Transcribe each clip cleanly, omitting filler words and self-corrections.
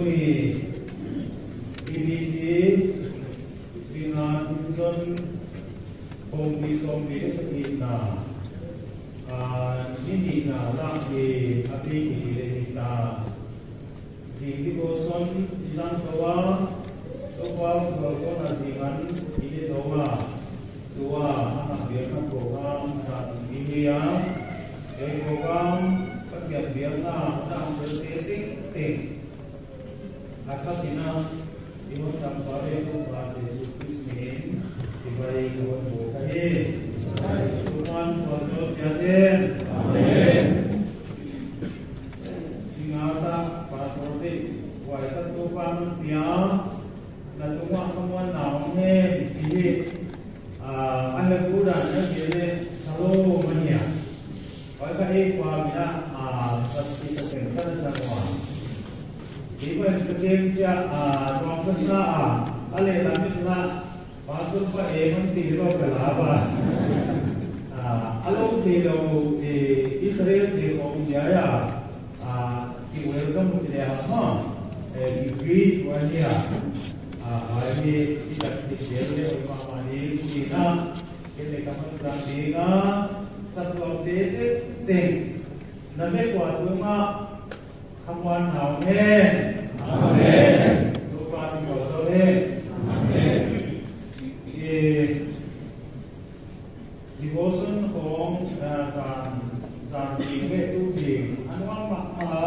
Tuni BBC zinga Division Kawngpi 27 na ni hnih na lak hi a pi ti leh ni ta. Zing devotion i zang zo a, Tlawngval Rualsawna zingan i ni zo a, tua a hna biakna program zan i ni a, he program Pathian biakna a ang tel te ting ting a khatina i hawn tam pah e Tlawngval Jesu Christ hmingin chibai ka hawn bawk a ni. Tuman Rualsawn chian em? Amen. Singata pastor te huai tak tu pa man pia na tunga khamuan na ong he chi hi a he bu dan na ke le salo mania wai ka e kwa mina a sat si ka ken ka na wa ti ba ka tem cha a rong ka sa a ale la min la pastor pa e man ti ro ka la ba alo thi lo e Israel ti ong ya ya a ti welcome ti le ha e ti greet wa nia a ai ni ti tak ti sel le ma ma ni ni na ke le ka man tang ni na sat lo te te te na me kwa tu ma khamwan hau he. Amen. Tu pa ni ko so he. Amen. E devotion ของจานจานจริงle tu jing anwang ma ma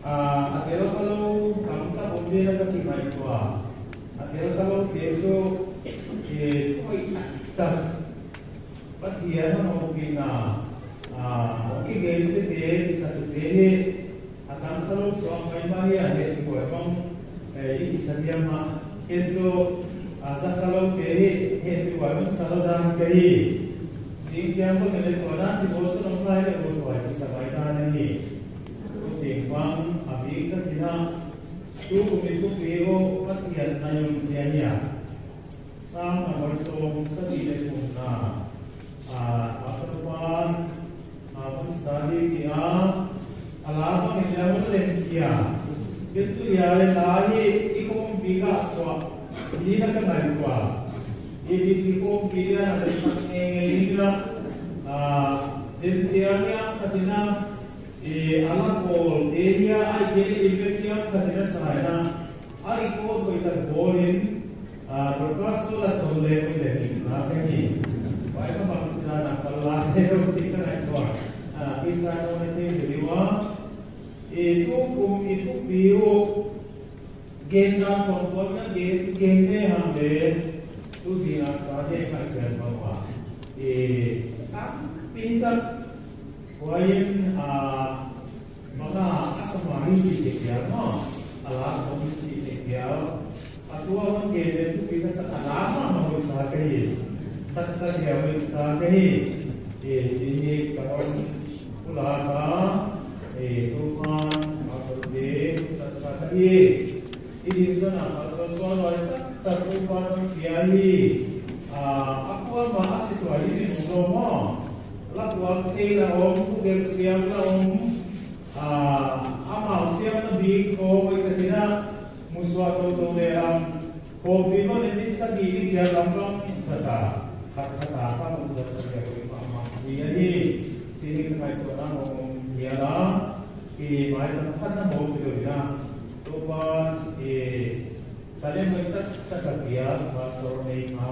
a atel salo kam ta om de la ka ki mai tua atel salo ke so ke oi ta pathian no ki na a ki ge te te sa te te he atam salo so mai ma hi a he ko bang e i sa dia ma ke so a ta salo ke he he pi wa bang salo dan ke hi จริงจังก็เป็นตัวนั้นที่โบสถ์น้องไล่เลยโบสถ์ที่สบายตาในนี่ก็เสียงฟังอภิกัตินาทุกมีทุกปีโอพัฒนานายงเสียเนี่ยสร้างมาบริสุทธิ์สติในปุ่มนาอาอัตปานอาพันสาลีที่อาอาลาต้องเห็นแล้วมันเล่นเขียเป็นตัวยาเลยตาที่อีกงปีกะสวะนี่นักกันไหนกว่า ABC ko pila na sak ngeng na din siya katina e ala kol area ai ke ibekia katina sai na ai ko to ita bolin broadcast la tolle ko le ni na ka ni bai ka bang sina na kala he ro si ka nai to a pisa no ne te riwa e tu kum i tu piu gen na kon kon na gen gen ne ham le tu si na sa de ka chen ba wa e ta pin ta wayin a mga asamari ti te kya no ala kom ti te kya atua man ge de tu pi ka sa alama ma ho sa ka hi sa sa kya ho sa ka hi e ti ni ka on pula ka e tu man ma ko de sa sa ka hi i din sa na pa so so lo ta ta tu pa no kya hi a akua ma asitwa hi ni mo mo la tua te la om tu gel siam la om a amao siam na bi ko oi ka tina muswa to to le am ko bi mo ni sa gi ni kya lam bang sa ta khat khat a ka mo sa sa ya ko pa ma ni ya hi si ni ka mai to na mo ya la ki mai ta khat na mo ti lo na to pa e tale mo ta ta ka kia pastor nei ma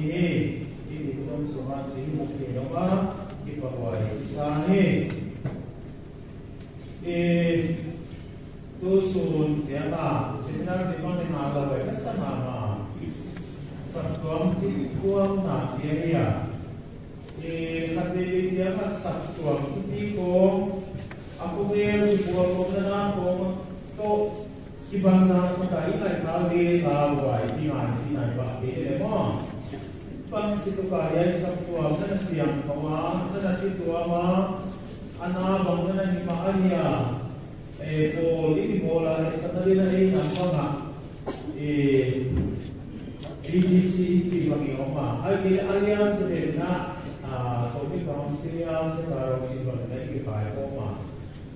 i i ni som so ma chi mo ki no ma ki pa wai sa ni e tu sun chia ma seminar di ma ni ma la wai ka sa ma ma sak tuam chi kuam na chia ya e khat le chia ma sak tuam chi ko aku bel chi buam ko na ko to chi bang na sa ta i kai tha le la wai ti ma chi nai ba ke le mo bang chi tu ka ya sak tuam na siam ka wa na chi tua ma ana bang na ni ma alia e ko li ni bola e sa na na e na pa ma e BGC chi bang i ma ai ke aliam chi de na a so mi ka hong siam se ka ro chi bang na ki pai ko ma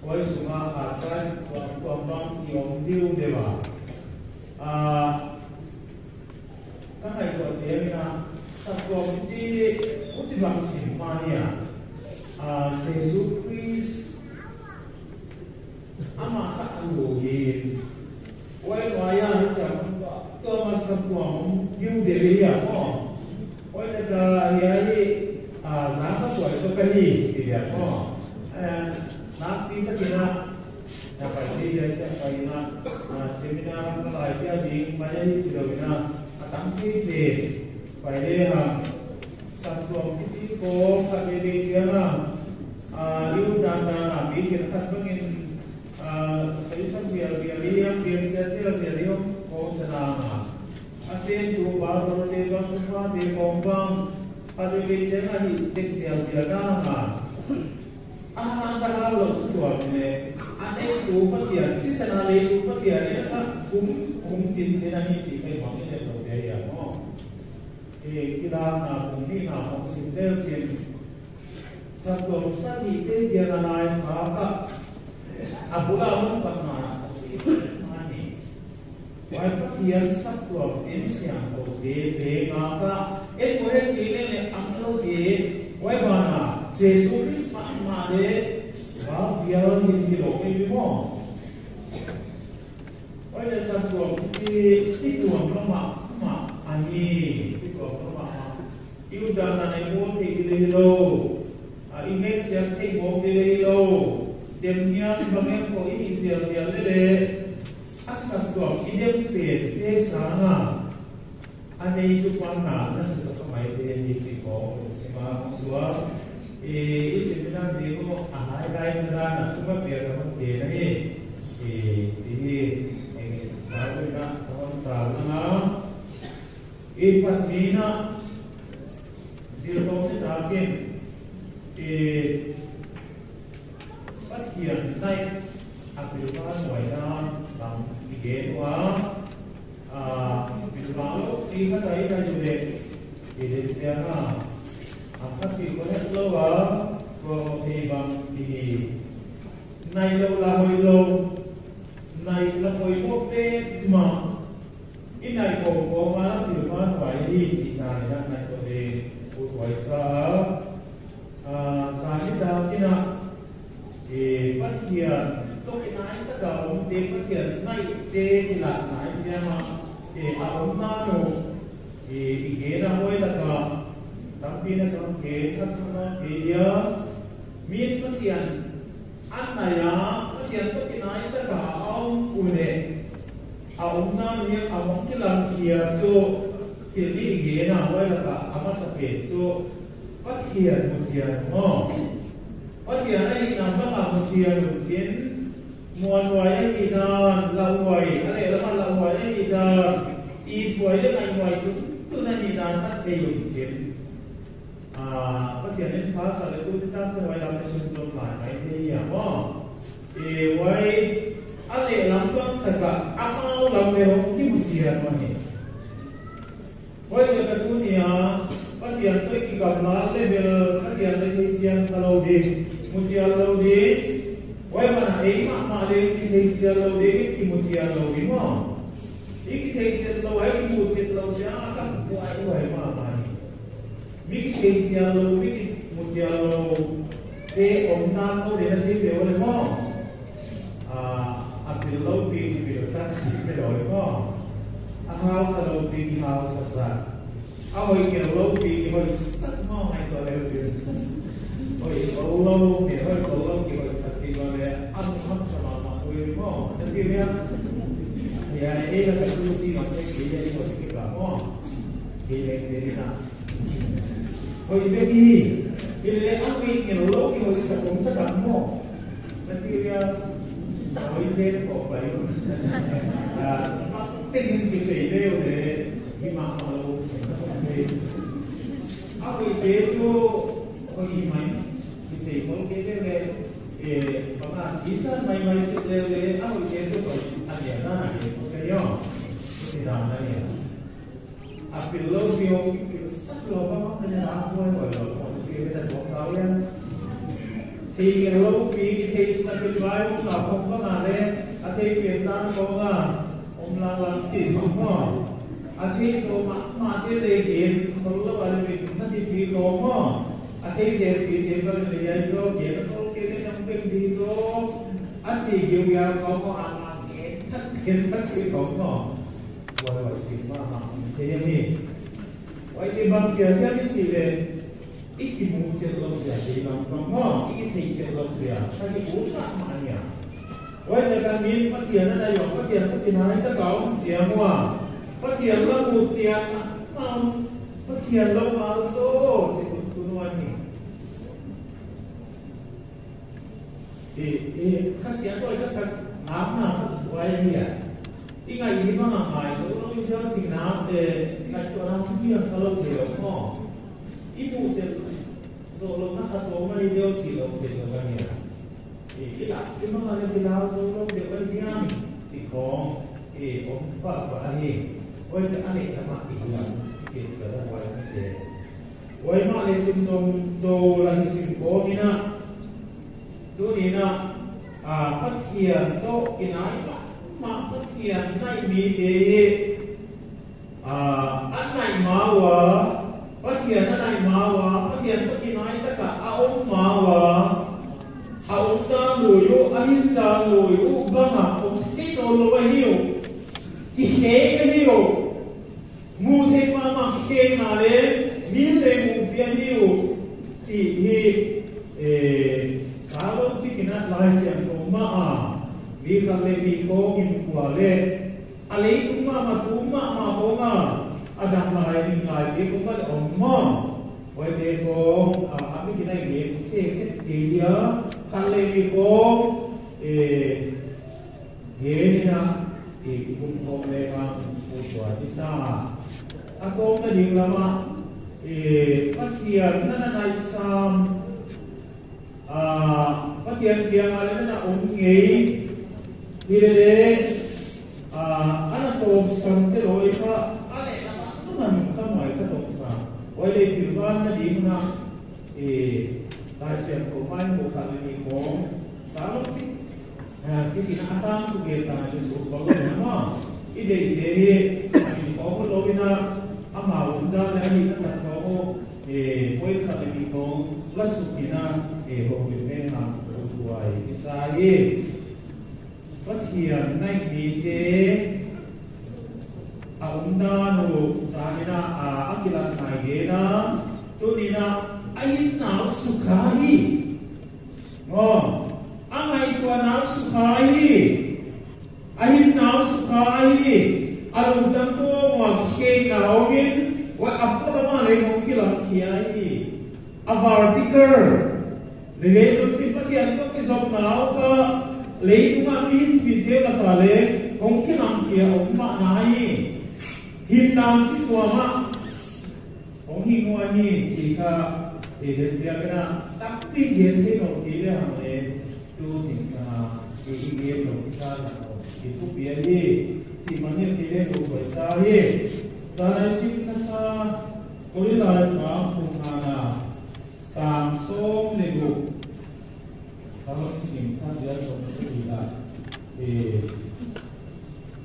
koi suma a trai tuam tuam bang i om diu dewa a ka ngai to che mina sa tuam chi u chi bang sim ma nia a Jesus Christ ama ka lu yin wai wai ya hi chang to ma sa tuam diu de ya mo wai la ka ya hi a za ka tuai to ka hi chi ya mo na pi ta ki na ya pai ti ya sa pai na seminar ka lai kia ding pa ya hi chi lo na a tam ki te pai le ha sa tuam ki chi ko ka be be sia na a yu dan dan a bi chi khat bang in a sai sam bial bial ya bial sia te bial yo ko sa na ma a sen tu ba so te bang pa te bong bang pa be be sia na hi tek sia sia na ma a ha ta ha lo tuam ne a nei tu pa tian si sa na le tu pa tian ne ka kum kum tin te na ni chi kai ma ni le lo de ya mo e kila na kum ni na mo sim del chin sa tuam sa ni te dia na nai kha ka abula mun pa na ani wai pa tian sa tuam em siang ko te te nga ka e ko he ki le le ang lo te wai ba na Jesus Christ ma ma de ba bial hin hi lo mi mo wai le sa tuam chi chi tuam lo ma ma ani chi tuam lo ma ma yu da na nei mo te le lo a i nge siang te mo te le lo dem nian ba nge ko i sia sia le le asa tuam i dem pe te sa na anei chu kwan na na sa sa mai te ni chi ko si ma suwa e i se na de ko a hai dai na na chu ma pe ka te na ni e ti e sa ko na ton ta na e pat ni na zil ko ni ta ke e pat hian nai a pi pa noi na lam i ge wa a pi pa lo ti ka tai ta ju le e de sia na a khat pi ko het lo wa ko thi bang ti nai lo la hoi lo nai la hoi mo te ma i nai ko ko ma pi pa noi hi chi na ni na nai ko de u thoi sa a sa ni ta ki na e pat hian to ki nai ta ka om te pat hian nai te ki la nai sia ma e a om na no e i ge na hoi la ka tam pi na kam ke that na ke ya min pat hian an na ya pat hian to ki nai ta ka om u ne a om na ni a om ki lam khia chu ki li ge na hoi la ka ama sa pe chu pat hian mu chian mo pat hian ai na ba ma mu chian mu chin muan wai ai dan lau wai ale la ma lau wai ai dan i wai le ngai wai tu tu na ni dan khat ke yu chin a pat hian en pha sa le tu ta cha wai lam sun tom lai mai te ya mo e wai ale lam pang ta ka a mau lam le ho ki mu chian ma ni wai le ka tu ni a pat hian toi ki kam la level pat hian le thei chian ta lo di mu chian lo di wai ma na ei ma ma le ki thei chian lo di ki mu chian lo di mo i ki thei chian lo ai ki mu chian lo sia ka wai wai ma ma ni mi ki thei chian lo mi ki mu chian lo te om na lo de na thei be le mo a a pi lo pi ki pi sa si pe lo le mo a hao sa lo pi ki hao sa sa a hoi ke lo pi ki hoi sa mo ngai to le si hoi lo lo pi hoi lo lo ki hoi sa ti lo le an sam sa ma ma ui mo ta ti ya ya e la ka tu ti ma te ki ya ni ko ti ka mo ki le te ni na hoi be ki ki le an wi ki lo ki hoi sa kom ta ka mo ta ti ya hoi se ko pa yo a ma te ki te le le ki ma ma lo a hoi te tu hoi mai ki te ko ke le le e pa ma isa mai mai se le le a hoi te tu ko a ya na ke ko ke yo ti da na ni a pi lo pi o ki sa lo pa ma na na ko ko lo ko ti ke ta ko ka ya thì lo pi ki te sa pi vai ko ka ko ma le A thei pian tan ko nga om lang lang si no mo a thei so ma ma te le gen thol lo wa le na ti pi ko mo a thei je pi te ba le ya zo ge ko ke le nam pe bi to a ti gi ya ko ko a ma ke thak ken thak si ko mo wa wa si ma ma te ya ni wa ti bang sia sia ni si le 一起木切东西啊，这种哦，一起切东西啊，它是无法嘛呀。我จะการมีปะเตียนนั่นนายกปะเตียนปะเตียนให้ตะเกาเสียมัวปะเตียนละมูเสียมาปะเตียนละมาโซ่สิคุณคุณวันนี้เอเอข้าเสียตัวจะสักน้ำน้ำไว้เนี่ยอีกไงอีบ้างหายตัวเราอยู่ที่สิ่งน้ำเออไงตัวน้ำที่ยังทะลุเดียวพ่ออีมูเจ็บโซลงนักตัวไม่เดียวสี่ลงเดียวกันเนี่ยอีหลักที่มันอะไรที่เราโซลงเดียวกันเนี่ยสิ่งของเออมป้าป้าเฮไว้จะอะไรทำมาอีกหลังเกี่ยวกับไว้ไม่เจไว้มาเลยสิ่งตรงโตละสิ่งโกมินะตัวนี้นะพัดเทียนโตกินไอ้มาพัดเทียนในมีเจอันไหนมาวะพัดเทียนอันไหนมาวะพัดเทียนพัดกินไอ้ตะกะเอามาวะเอาตาหลุยไอ้ตาหลุยบ้าผมที่โดนลงไปหิวที่เฮกันหิวมูเทมามาเฮมาเลยมีเลยมูเปียนหิวสี่ที่เอสาวที่กินอะไรเสียงโตมามีคำเลยมีโกกินขัวเลยอะไรตุ้มมามาตุ้มมามาโกมาอดัมอะไรมีไงที่ผมก็จะอมมอไว้เด็กโกอ่าไม่กินอะไรเด็กเสียแค่เดียวคันเลยมีโกเอเฮนี่นะอีกคุณคงเลยมาผู้ช่วยที่ทราบอากงนั่นเองละมาเอพัทยานั่นนายซามพัทยาเกียงอะไรนั่นองค์เงยทีเดอันโตสันเตโรอีกอะไรละมามันขโมยขโมยซาไว้เลยผิวบ้านนั่นเองนะเอได้เสียงของไม้หมูขันมีของสาวที่ที่กินอาตามตุเกตาในสุขของเราเนาะอีเดอีเดมีของโลกินาอามาอุนดาและมีตั้งแต่เขาเอไว้ขันมีของลัสุกินาเอหกเป็นแม่นางตัวอิสราเอลพัทยาในมีเตอาอุนดาโนสามินาอาอักิลันไนเกนาตัวนี้นะไอ้หนาวสุขาฮีอ๋ออะไรตัวหนาวสุขาฮีไอ้หนาวสุขาฮีอารมณ์ตั้งตัวว่าเข่งหนาวมินว่าอัปปะมาเลยมองกิลังเขียฮีอับาร์ติเกอร์เรชั่นชิพที่อันก็ที่สอบหนาวก็เลยตัวมามีหินผิดเดียวละตาเลยมองกิลังเขียออกมาไหนหินน้ำที่ตัวมาของหินวันนี้ที่ข้าเดินเสียกันนะตักที่เย็นที่เราที่เรื่องเลยดูสิ่งสาที่เย็นเราที่ข้าเราที่ผู้เปียที่ที่มันเนี่ยที่เรื่องดูไปซาฮีตอนนี้สิ่งนั้นซาคนที่เราทำคุณงานตามส้มในบุกตอนนี้สิ่งท่านเรียนสมสุดีละเอ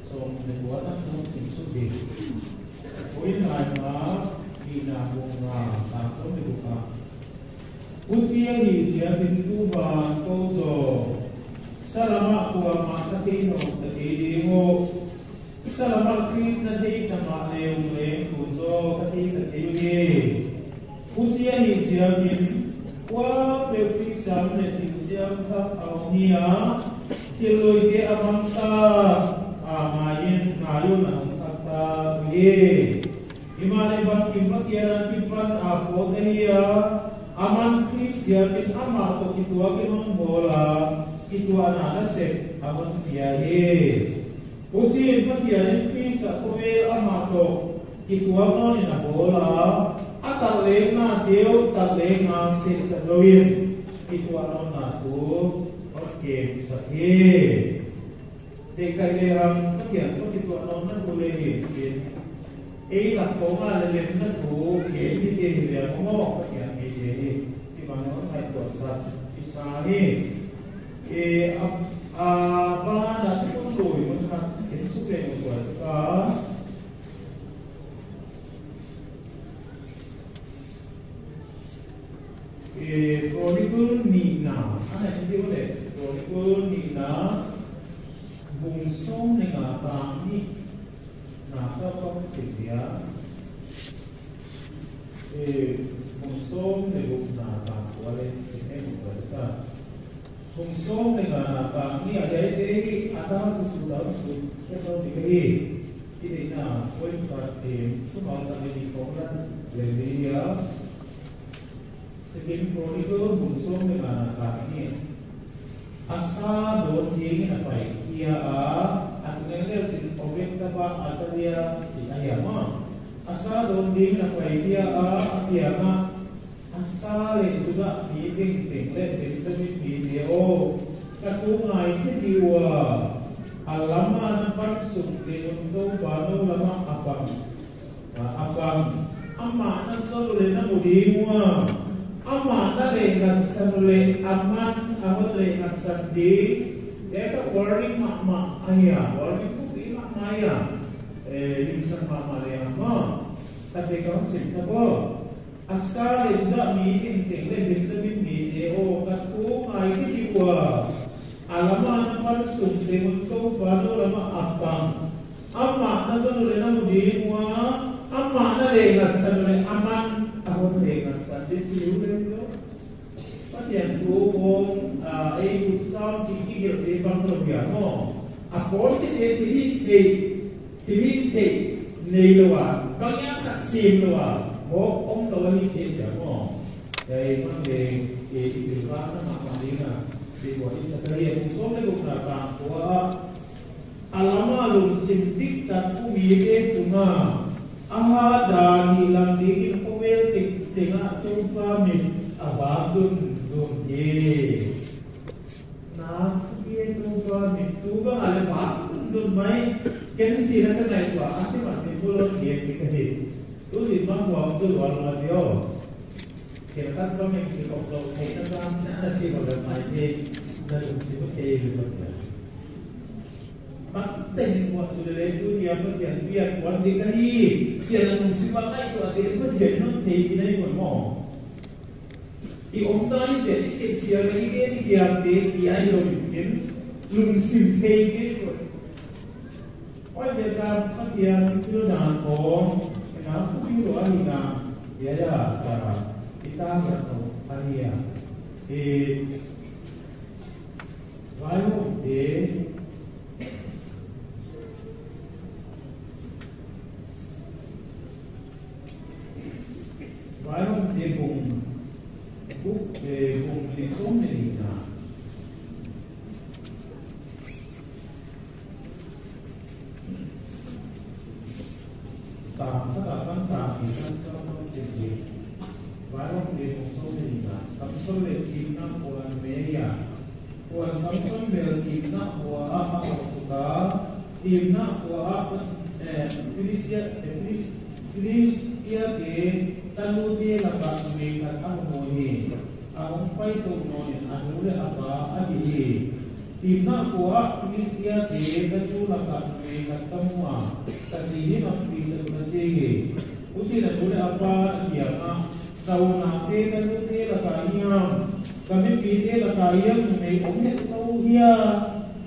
สมในหัวตั้งสมสิ่งสุดีคนที่เราทำที่นาบุงาตามส้มในบุกอุเสียหิเสียเป็นผู้บานโตโซสลามะกัวมาสติโนตติดีโมสลามะคริสต์ติธรรมะเลวเลกุโซสติตติดีอุเสียหิเสียเป็นว่าเป็นพิสามในติเสียมทับเอาเนียที่ลอยเดอมังตาอามายินนายุนังสัตตาเยอิมาเลบังกิมปะเกียรันกิปันอาโปเทียaman Kristian ama to kitua kimang bola kitua na nasek aman piahe ucin pakian Krista kovel ama to kitua mo ni na bola atal na teo tal na se sa loin kitua no na tu oke sahe de kai ang pakian to kitua no na bolehเอหลักของอะไรเล่นนั่นถูกเห็นที่เดียวมองอย่างมีเดียที่มันต้องใช้ตัวสัตว์อิสาฮีเอ À ba là con lùi một hạt kiến xúc về một tuổi có Chronicle Nina anh này đi có thể Chronicle Nina vùng sông này ngà tàng ni nà sao không xịt dia vùng sông này vùng nà tàng của lên thì em một tuổi sao vùng sông này ngà tàng ni ở đây cái Adam sudah sudah thì cái gì thì là quên phật thì số họ là đi có ra lấy Second Chronicle vùng sông này là tàng ni asa đồn thiên là phải kia á anh nghe leo xin obek tapa asalia si ayama asa đồn thiên là phải kia á kia mà asa lên juga bị bình tĩnh lên bình tĩnh bị deo các chú ngài thế thì alama nampak sumti untuk banu lama apam apam ama na solo na mudimua ama na le ngat aman aman le ngat sandi ya ka warning mak mak ayah warning tu ti mak ayah eh limsan mak mak le ama tapi kau sim ko asal sudah mi ting ting le bin mi deo kat ku ngai ki jiwa alama nampak sumte untuk banu lama apang amma na sanu le na mudi mua amma na le ngat sanu le aman ahon le ngat san di siu le to patian tu ong a e u sao ki ki ge te bang to ya mo a por ti te ti ti ti ti nei lo wa kang ya khat sim lo wa mo ong lo ni che ya mo dai mang le e ti va na ma ma di na di wa Israel kung so le na ta wa alama lung sim dik tat ku mi te tunga aha da ni lam di in kowel tik tinga tu pa mi aba dun dun ye na ye tu pa mi tu ba ale ba dun dun mai ken ti na ka nai wa ase ma se ko lo ye ki ka hi tu si ma wa chu wa lo ma si o เกี่ยวกับก็มีคืออบรมให้นักศึกษาอาชีพแบบใหม่ที่นั่นคือสิ่งที่เรียน bắt tình của chủ đề tu nhiều bất thiện việc quán đi cái gì tiền là một sự quan lại của tiền bất thiện nó thì cái này còn mỏ thì ông ta như thế thì tiền cái cái thì tiền thì ai rồi kiếm lùng xìm thế chứ rồi ว่าจะการพัฒนาเรื่องของนะผู้ที่รู้อะไรนะเดี๋ยวจะติดตามกันต่อไปเนี่ยเอไว้เดไว้เดบุงบุกเดบุงลิซงเนลีนาตามสถาบันตามอีกขั้นสองเจ็ดเไว้เดบุงซงเนลีนาซัมซุงเลทีน่าปวนเมียปวนซัมซุงเบลทีน่าหัวอาหสุกาทีน่าหัวเอฟิลิเซียฟิลิสเตียเก talu te laka mi khat ang mo hi ang pai tu no ni anu le apa adi hi timna kuwa Filistia te ka chu laka mi khat tamua ta si hi ma pi sa na che ge usi na le apa kia ma tau na te talu te laka hiam kami pi te laka hiam me om he tau hia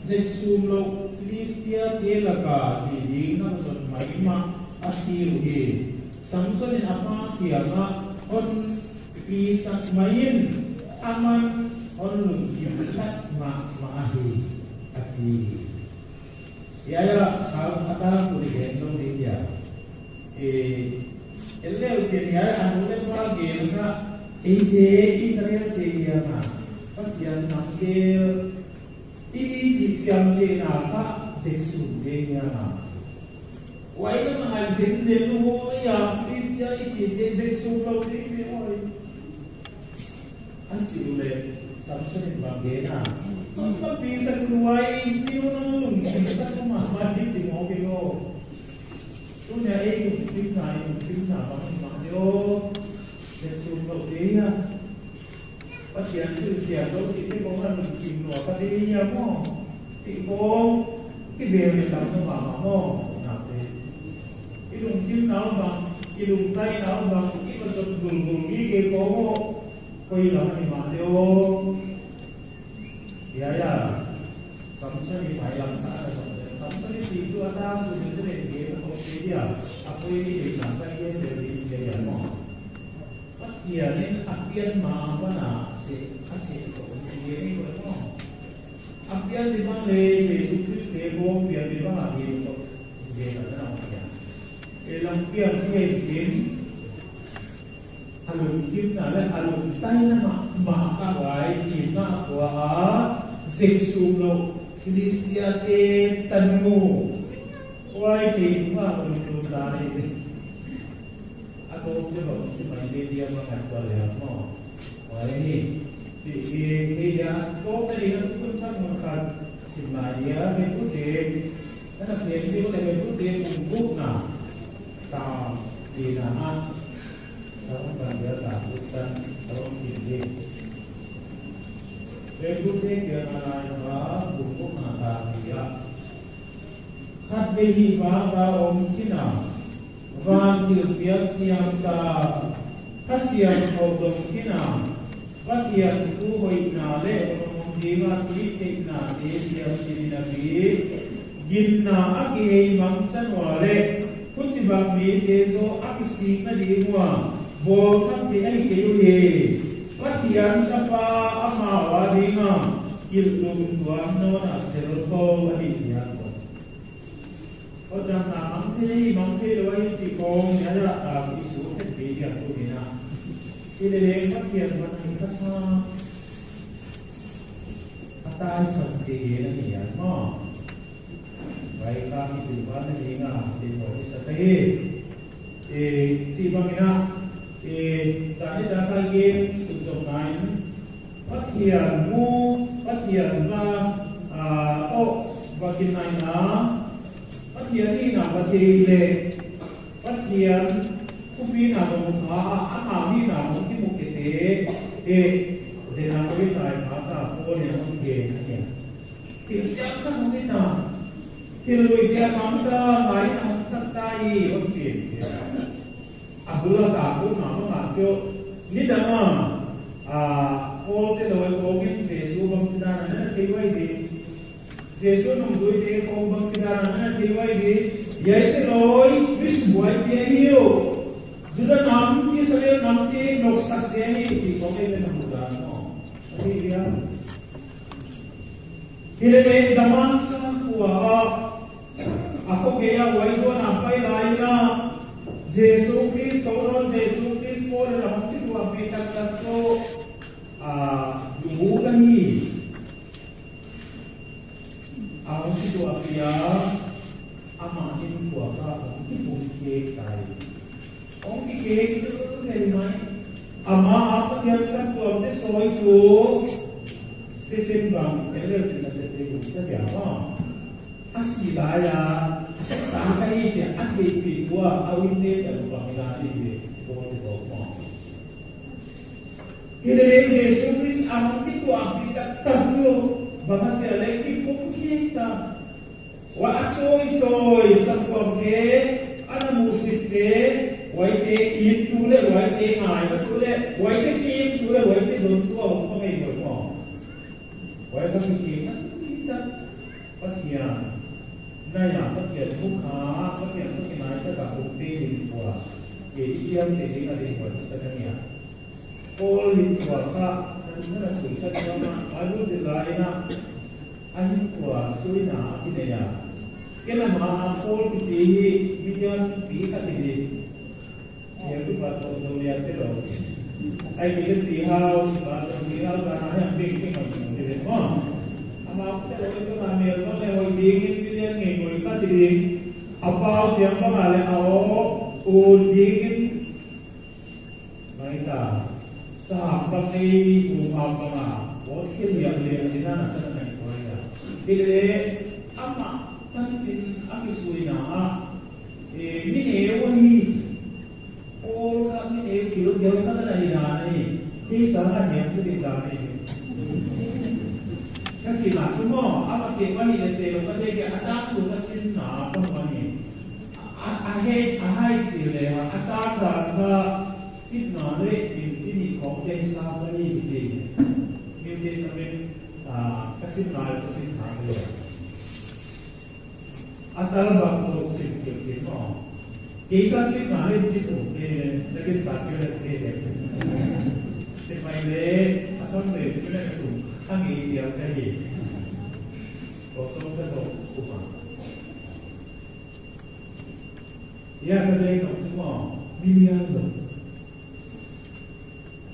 Jesum lo Filistia te laka si ding na son mai ma asiu hi Samson in apa kia on pi sak mayin aman on lung kim sat ma maahi ati ya ya hal ata puri gen no dia e elle usia ya anu le pa gel ka e de Israel te ya ma pa tian na gel i ti siam te na pa se su de ya ma Why na mga zen mo ya Filistia i chi zen su lo ti pi oi an chi le Samson in bangena ma pi sa kuwai pi no no pi sa ko ma ma ti ti mo pi lo tu ne e ku pi na e pi na ba ma yo Jesu lo ti ya pa tian tu sia lo ti ti ko ma lu ki no pa ti ya mo Ti ko ki bel ni tam no ma ma mo na te ilung kim nau bang ilung tai nau bang i ma sot gul gul gi ke ko mo koi lam ni ma leo ya ya samson ni pai lam ta na samson samson ni ti tu ata tu ni te ke ko ke dia apoi ni ke na sa ye se ri se ya mo pathianin apian ma pa na se ase ko ni ni ko mo apian di bang le Jesu Christ ke ko pian di bang agi to je na na ya e lam pian che jin alung kim na le alung tai na ma ma ka wai i ma kwa Jesu lo Philistia te tanu wai te ma ko ni tu ta ni ako che ba chi mai le dia ma ka kwa le mo wai ni si e e ya ko ta ni na tu ta mo kha si Maria he pu te na na te ni ko le he pu te pu bu na ta ti na ha ta ta ya ta pu ta ta si de he pu te ke na na ba bu bu na ta ya khat be hi ba ba om si na van til piak siam ta khasiam ho dong kina patian tu hoi na le om di ma ti te na te siam si na bi gin na aki ei mang san wa le khusi ba mi te zo aki si na di wa bo kham te ai ke yu ye patian ta pa ama wa di nga il lum tuam no na selo tho ani sia ko o dam na mang the mang the lo ai chi kong ya la ta ki su the bi ya tu ni na ile le patian man ai ka sa atai sam ke ye na ni ya mo vai ka ki tu ba na ni nga te mo sa te e chi ba mi na e ta ni da ka ye su jong nai pathian mu pathian ba a o ba kin nai na pathian ni na ba te le pathian ku pi na mo kha a ma mi na mo ki mu ke te e de na ko nai ma ta ko le mo ke na ya ti siam ta mo ni na ti lui dia ma ta nai na ta ta i o chi a bula ta ko na mo ma cho ni da ma a ko te lo ko ngin Jesu bang chi na na te wai di Jesu nong dui te ko bang chi na na te wai di yai te loi vis buai te hiu Juda nam Israel nam ti nok sak te ni chi ko me na mu da no ti ya Ile le Damascus kuwa ako kaya wai zo na pai lai na Jesu Christ ron Jesu Christ ko la hom ti kuwa pe tak tak ko a yu ka ni a hom ti kuwa pia ama in kuwa ka hom ti pu ke kai hom ti ke tu nei mai ama apa dia sak ko te soi tu Stephen bang ele chi na se te yu sa ya ma a si la ya ta ka i te a ke pi kuwa a win ne ta lu ba mi la ni be ko te to ma Ile Jesu Christ among ti tu api tak tak tu ba ma se le ki pu ki ta wa asoi soi sa ko ke ana musik te wai te in tu le wai te ngai tu le wai te kim tu le wai te don tu au ko ngai mo mo wai ka ki na ki ta pathian na ya pathian mu kha pathian tu ki nai ta ka ku te ni kwa ke i chiam te ni ka de kwa sa ka nia Paul ni kwa ka na na sui sa ka ma alu de lai na anh kwa sui na ki ne ya ke na ma Paul ki chi million pi ka ti ni ya tu pa to do ya te lo ai mi pi hao pa to pi hao ka na ha pi ki ma ni de mo ama te lo ko na me lo le hoi ding in million nge ngoi ka ti ding apao chiang ba ma le ao u ding in mai ta sa ba ni u ma ba ma wo thiên liang liang ni na na na ko ya ti le ama tan chin ami sui na a e mi ne wo hi o ka mi ne ki lo gel ka na ni na ni ti sa ha ni tu ti da ni ka si ma tu mo ama te pa hi le te lo ka te ke atang tu ka sin na pa ma ni a he a hai ti le ha a sa dan ka tip na le in ti ni khong te sa ka ni chi New Testament ka sin na ka sin na le atal ba ko sim sim sim no ke ka sin na le chi tu ke le ke ta ke le ke le se mai le asam le chi le tu ang i dia ka hi ko so ka so ku ma ya ka le no chu mo million lo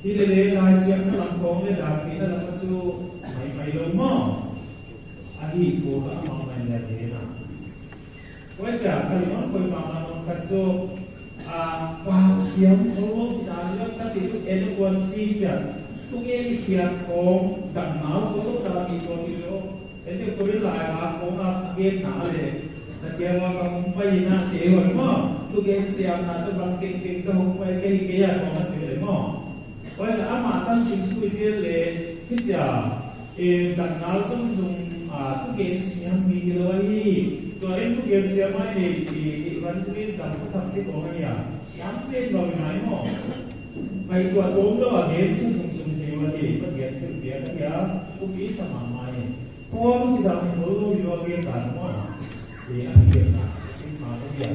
ti le le lai siam na lam kong le da ki na lam chu mai mai lo mo a hi ko ka ma mai le le na ว่าจะใครน้องคนมามาน้องคัดโซอ่าปากเสียงโอ้จิตาเรื่องตัดสินเอ็นควรซีจะทุกเอ็นเขียนของดังหนาวตัวตามีตัวมีโลเอ็นจะคนหลายหาของอาเกณฑ์หนาเลยแต่เกี่ยวกับไปหน้าเสียหัวมั้งทุกเอ็นเสียงหนาตัวบางเก่งเก่งตัวไปเก่งเก่งของมันเสียเลยมั้งว่าจะอามาตั้งชิงสุดเดียเลยที่จะเอ็นดังหนาวต้องจงทุกเอ็นเสียงมีเลยตัวเองทุกเอ็นเสียงไม่ดีวันทุกเอ็นดังทุกทำที่ของเนี่ยเสียงเป็นแบบไหนมั้งไปตัวตรงแล้วเห็นซึ่งซึ่งเทวดีก็เห็นขึ้นเบียดเนี่ยทุกปีสมัยใหม่พวกที่ทำให้รู้อยู่ว่าเกี่ยวกับมั้งที่อันเกี่ยวกับสิ่งมาเกี่ยว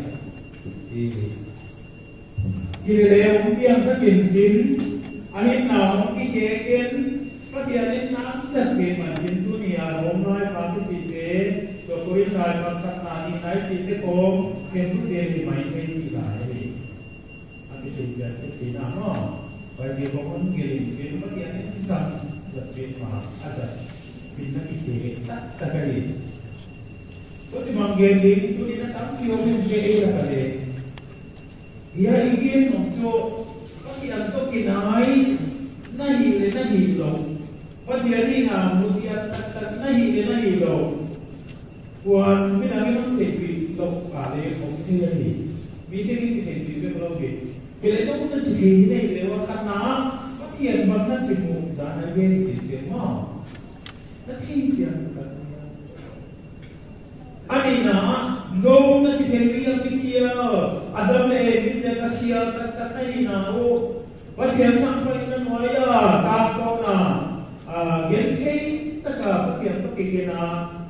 ที่กิเลสเพียงถ้ากินสินอันนี้หนาวกิเชกินพระเทียนน้ำสัตว์เกี่ยมันกินทุเนียลมร้อยความที่สิเตตัวกุริลายความสัตนาที่ไหนสิเตโกงเป็นทุเรียนที่ไม่ใช่ที่ไหนอันที่เป็นเจ้าที่น่าเนาะไปเกี่ยวกับคนกินสินพระเทียนสัตว์จะเป็นมาอาจจะเป็นนักเขียนตัดตะกรีก็สิมังเกลิงทุเรียนตั้งเกี่ยวเป็นเกย์อะไรยาอีกเกมของโจก็ที่อันต้องกินอะไรน่าหิวเลยน่าหิวลงว่าเดียวที่งามมุจีตัดตัดน่าหิวเลยน่าหิวลงควรไม่นานนี้ต้องเทปีลงป่าเลยของที่นี่มีที่นี่เทปีเป็นเราเองเลยต้องนั่นจะกินได้เลยว่าขนาดว่าเทียนบางนั่นจะมุมสารเย็นติดเสียงมากนั่นที่เสียงกันอันนี้นะลงนั่นที่เทปีอันที่เสียอดัมเองที่เสียก็เสียตัดตัดไม่นะโอ้ว่าเทียนตั้งไปนั่นไว้อะตาโตนะเย็นเทตะกะเทียนตะเกียนะ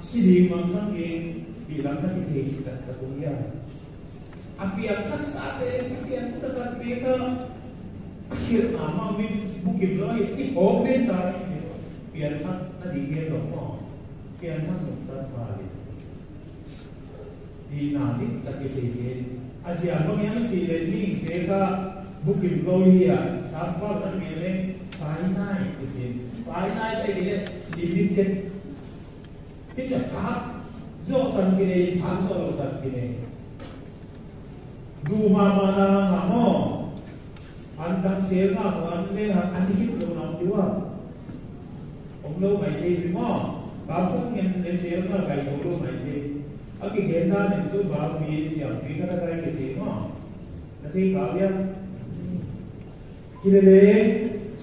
สิริมังคังเองปีหลังนั่นที่เทตัดตะกุยาอภิยักษ์สัตว์เองเทียนตะกะเบกะเขียนมามามีบุกิบเลยที่โอบเป็นตาเปลี่ยนทั้งนั่นดีเกลหมอเปลี่ยนทั้งหมดตามาเลยดีนาดิตะเกียเองอาจารย์ก็ยังสีเลนี่เกะบุกิบเลยอ่ะสามข้อนั้นมีเลยไฟไหนจริงไฟไหนไปเลยลิมิเต็ดที่จะพักโจตันกิเลสพักโจตันกิเลสดูมามานาหามออันดังเสียงอ่ะอันนี้อันที่คิดเราดีว่าผมรู้ไม่ดีหมอบางคนเห็นเสียงอ่ะใครรู้ไม่ดีอันที่เห็นหน้าเนี่ยจุดบางมีเสียงมีก็ได้กี่เสียงอ่ะนั่นที่เขาเรียกกิเลส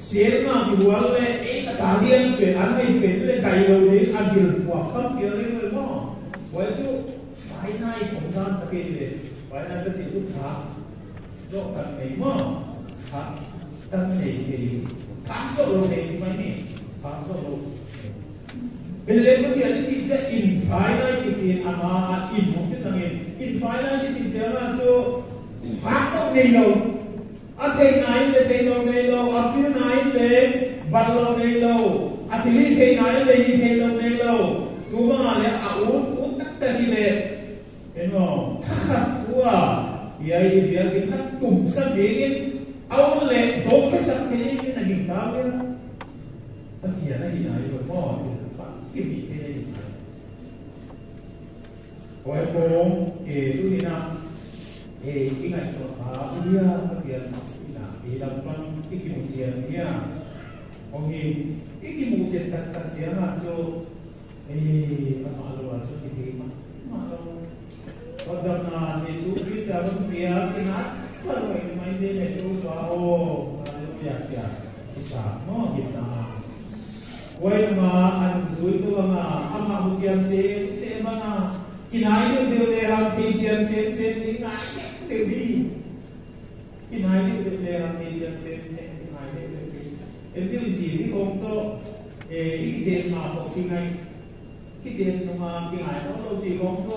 เสียงอ่ะที่หัวเลยเอ๊ะตาเลี้ยงเป็นอันให้เป็นเลยไก่เราเนี่ยอันเดียวหัวข้ามเดียวเลยเลยมั้งไว้จุดภายในของท่านตะเกียบเลยภายในก็สิทุกขาโลกตันไหนมั้งขาตันไหนเดียวขาโซ่ลงไหนที่ไม่นี่ขาโซ่ลงเป็นเรื่องที่อันที่จะอินไฟไนท์ที่อามาอินมุกที่ทำเองอินไฟไนท์ที่เสียมาโจพักต้องในเราอาเทนายเลยเทนเราในเราอาพินายเลยบัลเราในเราอาทิลิเทนายเลยเทนเราในเราตัวมาเลยอาวุธอุตักตะกิเลเห็นไหมขัดตัวใหญ่เบียร์กินขัดตุ่มสักเดียวเอาเลยโตแค่สักเดียวนั่นกินข้าวเนี่ยตะเกียบนั่นกินอะไรก็หม้อกินกินได้ไว้โกงเอตุนี่นะเอที่ไงตัวขาเรียกเรียนนะเอลำพังที่กินเสียงเนี่ยโอเคที่กินหมูเสียตัดตัดเสียงอ่ะโจเอมามาลัวสุดที่มามาลัวตอนนั้นนะเยซูคริสต์จะต้องเรียนที่นัดก็เลยไม่ได้ในตัวว่าโอ้มาลัวอยากจะอิสาโนอิสาไว้มาอัน zui to anga ama mu chiam se se manga kinai deuh deuh le ham thei chiam se se ni ngai deuh deuh đi kinai deuh deuh le ham thei chiam se se ngai deuh deuh đi em tiêu gì thì không to e ít tiền mà họ khi ngay cái tiền mà khi ngày nó đâu chỉ không to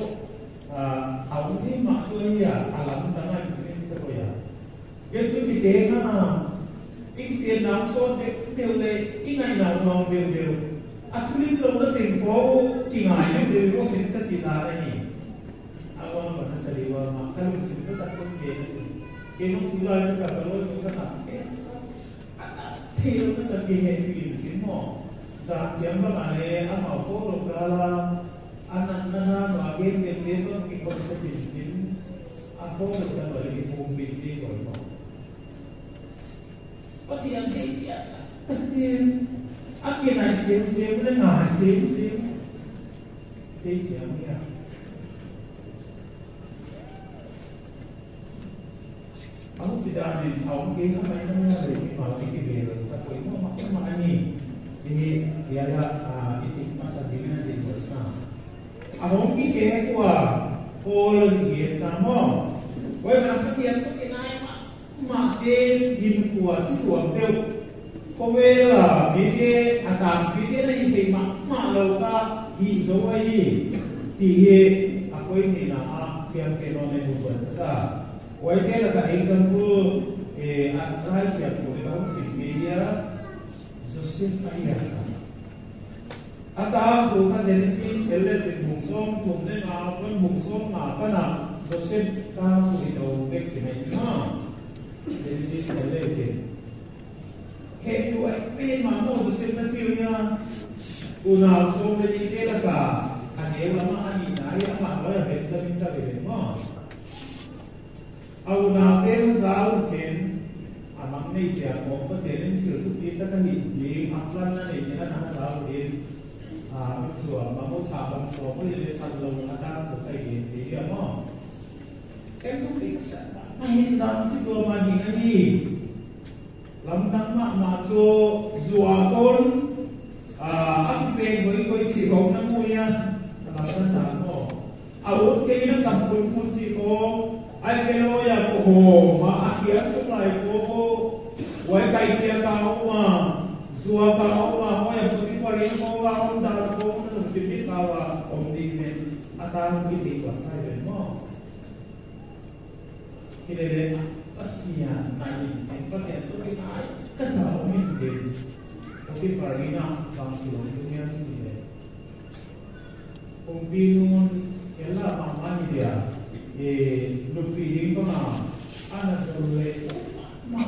ông thế mà tôi à à lắm ta ngay cái tôi à cái thứ cái tiền à cái tiền nào số đều lệ ít ngày nào nào đều đều à thứ linh lâu nó tiền có kỳ ngày đều đều có khiến cái gì là đây nhỉ à qua mà nó sẽ đi qua mà cái lúc xin tất cả công việc cái lúc thứ lại nó cả cái lối nó cả cái thì nó là kỳ hệ kỳ xin mỏ giả chiếm vào mà này ăn mỏ phố lục ra là ăn ăn ăn ăn mà cái tiền tiền nó kỳ không sẽ tiền chín ăn phố lục ra rồi thì mùng bình đi rồi mỏ có tiền thì tất nhiên ăn cái này xíu xíu cái này xíu xíu thế xíu nhỉ ông chỉ đàn thì ông cái không phải nó là để mà cái về rồi ta quấy nó mặc cái mà nhỉ thì dia là itu masa diri nanti bersama. Ông cái cái của cô lên cái ta mò, quay mà cái tiền cái này mà cái nhìn của chú của tiêu cô về là biết cái à tạm biết cái này thì mà lâu ta bị dấu ấy thì à quay thì là à xem cái nó này một phần sao quay cái là cái example à ra xem của cái đó xin media Joseph ayah Ata tu ka Genesis ele tin bung som thum ne nga kan bung som nga ka na Joseph ta ku i do bek si nei ma Genesis ele tin ke tu ai pe ma mo Joseph na tiu nya una som le ni te la ka ane la ma ani na ya ma lo ya Benjamin ta be ma au na te zau tin amang nei tia mo pa te nin thil tu ti ta ka ni ni aklan na nei na na zau tin à sửa mà mô thả bằng số có thể thành lồng là ta của thầy thì à mò em cũng bị sợ mà hiện đang chỉตัวmà nhìn cái gì lắm đang mà mà cho rùa con à ăn về với với chỉ có năm mươi nha là tân tán mò à uống cái nó cầm quân quân chỉ có ai cái lôi à cô hồ mà ăn kiếm xuống lại cô quay cây kia cao mà rùa cao mà hỏi à tôi đi qua đi cô vào ông ta cô nó xin biết tao à ông đi nên ta quy định quả sai về mò khi đây đây tất nhiên này nhìn có thể tôi cái cái tất cả ông nhìn gì ông đi vào đi nào bằng kiểu như thế gì đấy ông đi luôn cái là bằng bao nhiêu à thì lục kỳ đi có mà ăn là rồi về mà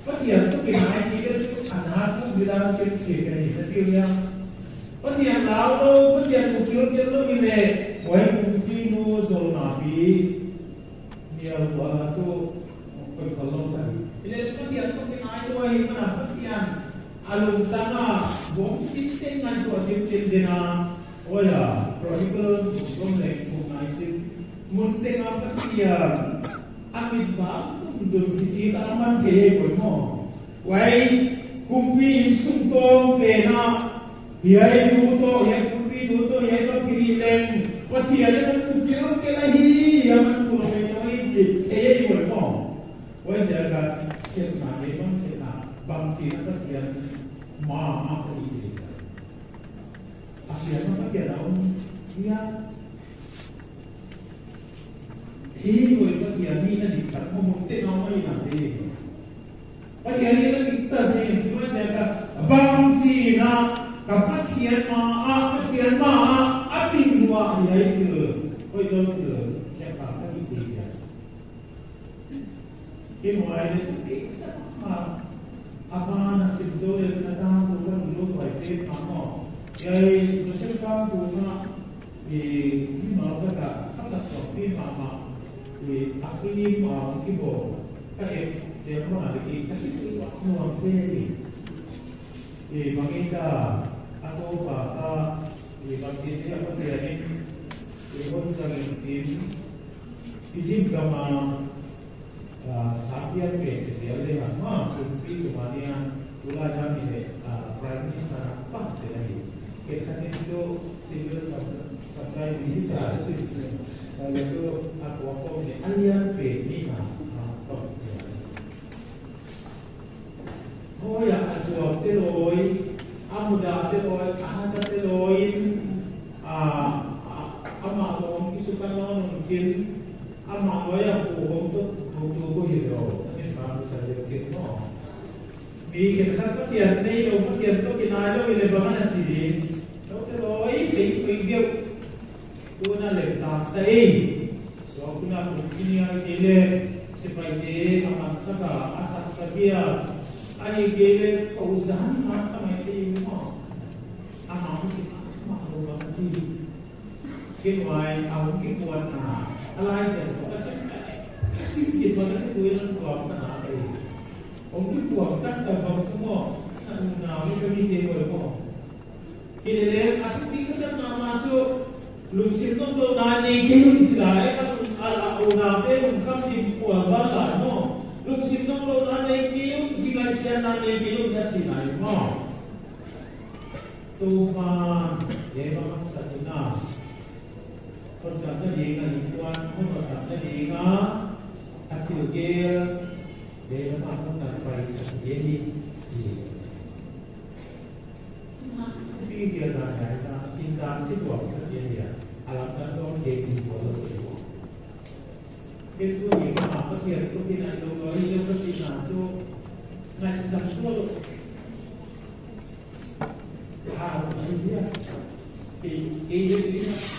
có tiền tôi cái này thì cái ăn hát cũng vì đang kiếm tiền cái gì nó tiêu nha có tiền nào đâu có tiền một chiếu tiền lúc mình này quay cũng đi mua rồi mà bị nhiều quá là chú phải khó lòng thật nên có tiền tôi cái này thôi mà là có tiền à lùng ta mà vốn tin tin ngàn của tiền tiền tiền à ôi à rồi cái con này một ngày xin muốn tiền ăn có tiền ăn mì bám tung đường thì chỉ ta ăn thế của nó quay cùng pi sung tông về na hiai du to hiai cùng pi du to hiai to kiri lên có tiền nó cũng kiếm cái này hi mà cũng phải nói gì thế của nó quay giờ cả chuyện mà để mong chuyện là bằng gì nó có tiền mà mà cái gì à tiền nó có tiền đâu kia thì người có tiền đi nó thì phải có một tên nó mới làm gì có tiền đi nó thì tờ gì thì mới giờ cả bằng gì nó cả phát hiện mà à phát hiện mà à bình hòa thì ấyคือtôi đâuคือแค่ปากก็มีดีอ่ะที่หมายถึงอีกสักมาอามานะสิบตัวเดียวนะตาตัวก็รู้ตัวเต็มมาหมอยัยตัวเช่นกันตัวน่ะที่ที่มาก็จะถ้าตัดสองที่มามาที่อักขีมาที่บอกก็เอฟเจ้ามาที่ก็คิดว่าหน่วยเท่ที่บางทีก็atau bapa di bangkit dia apa dia ni di pun sang jin izin kama sapian ke dia le ma kumpi sumania tula jami le prime minister pa de lagi Kekhatin chu civil supply minister a chin se le chu a kuwa kom ni alian pe ni na a tom ya. Hoya a zuam te loi amuda te loi ahasa te loin a ama mong kisukan nong chin ama loya pu hong to tu tu ko hi lo ni ma sa le chin mo mi khen khat pa tian nei lo pa tian to kinai lo ile bangan a chi di lo te loi pe pe ge tu na le ta ta ei so kuna pu kinia ke le sipai te aman saka athat sakia ani ke le ko zan sa ka mai te mo ama mo chi ma lo ba chi cái ngoài ông cái quần à alai sẽ có cái cái xin kiện vào cái túi nó còn cái nào đây ông cái quần cắt tầm vòng xuống mỏ nào cái cái gì rồi mỏ cái đấy à chúng đi cái sân nào mà chú lục xin nông đồ này này cái lục chỉ lại à à ông nào thế ông khăm thì quần ba lại mỏ lục xin nông đồ này này cái lục chỉ lại xem này này cái lục nhất chỉ lại mỏ tu mà để mà mắc sạch naคนกับนั่นเองอ่ะอีกวันคนกับนั่นเองอ่ะอัติเกลเดี๋ยวมาต้องการไปสังเกตดีพี่เกียร์ตาไหนตากินตามที่ตัวก็เจียอาลับนั้นต้องเกณฑ์หัวเราเป็นตัวเองมาก็เทียนตัวที่ไหนตัวร้อยเรื่องก็ตีหนาโซ่งานดำตัวหาอะไรเนี่ยปีเอเยอะ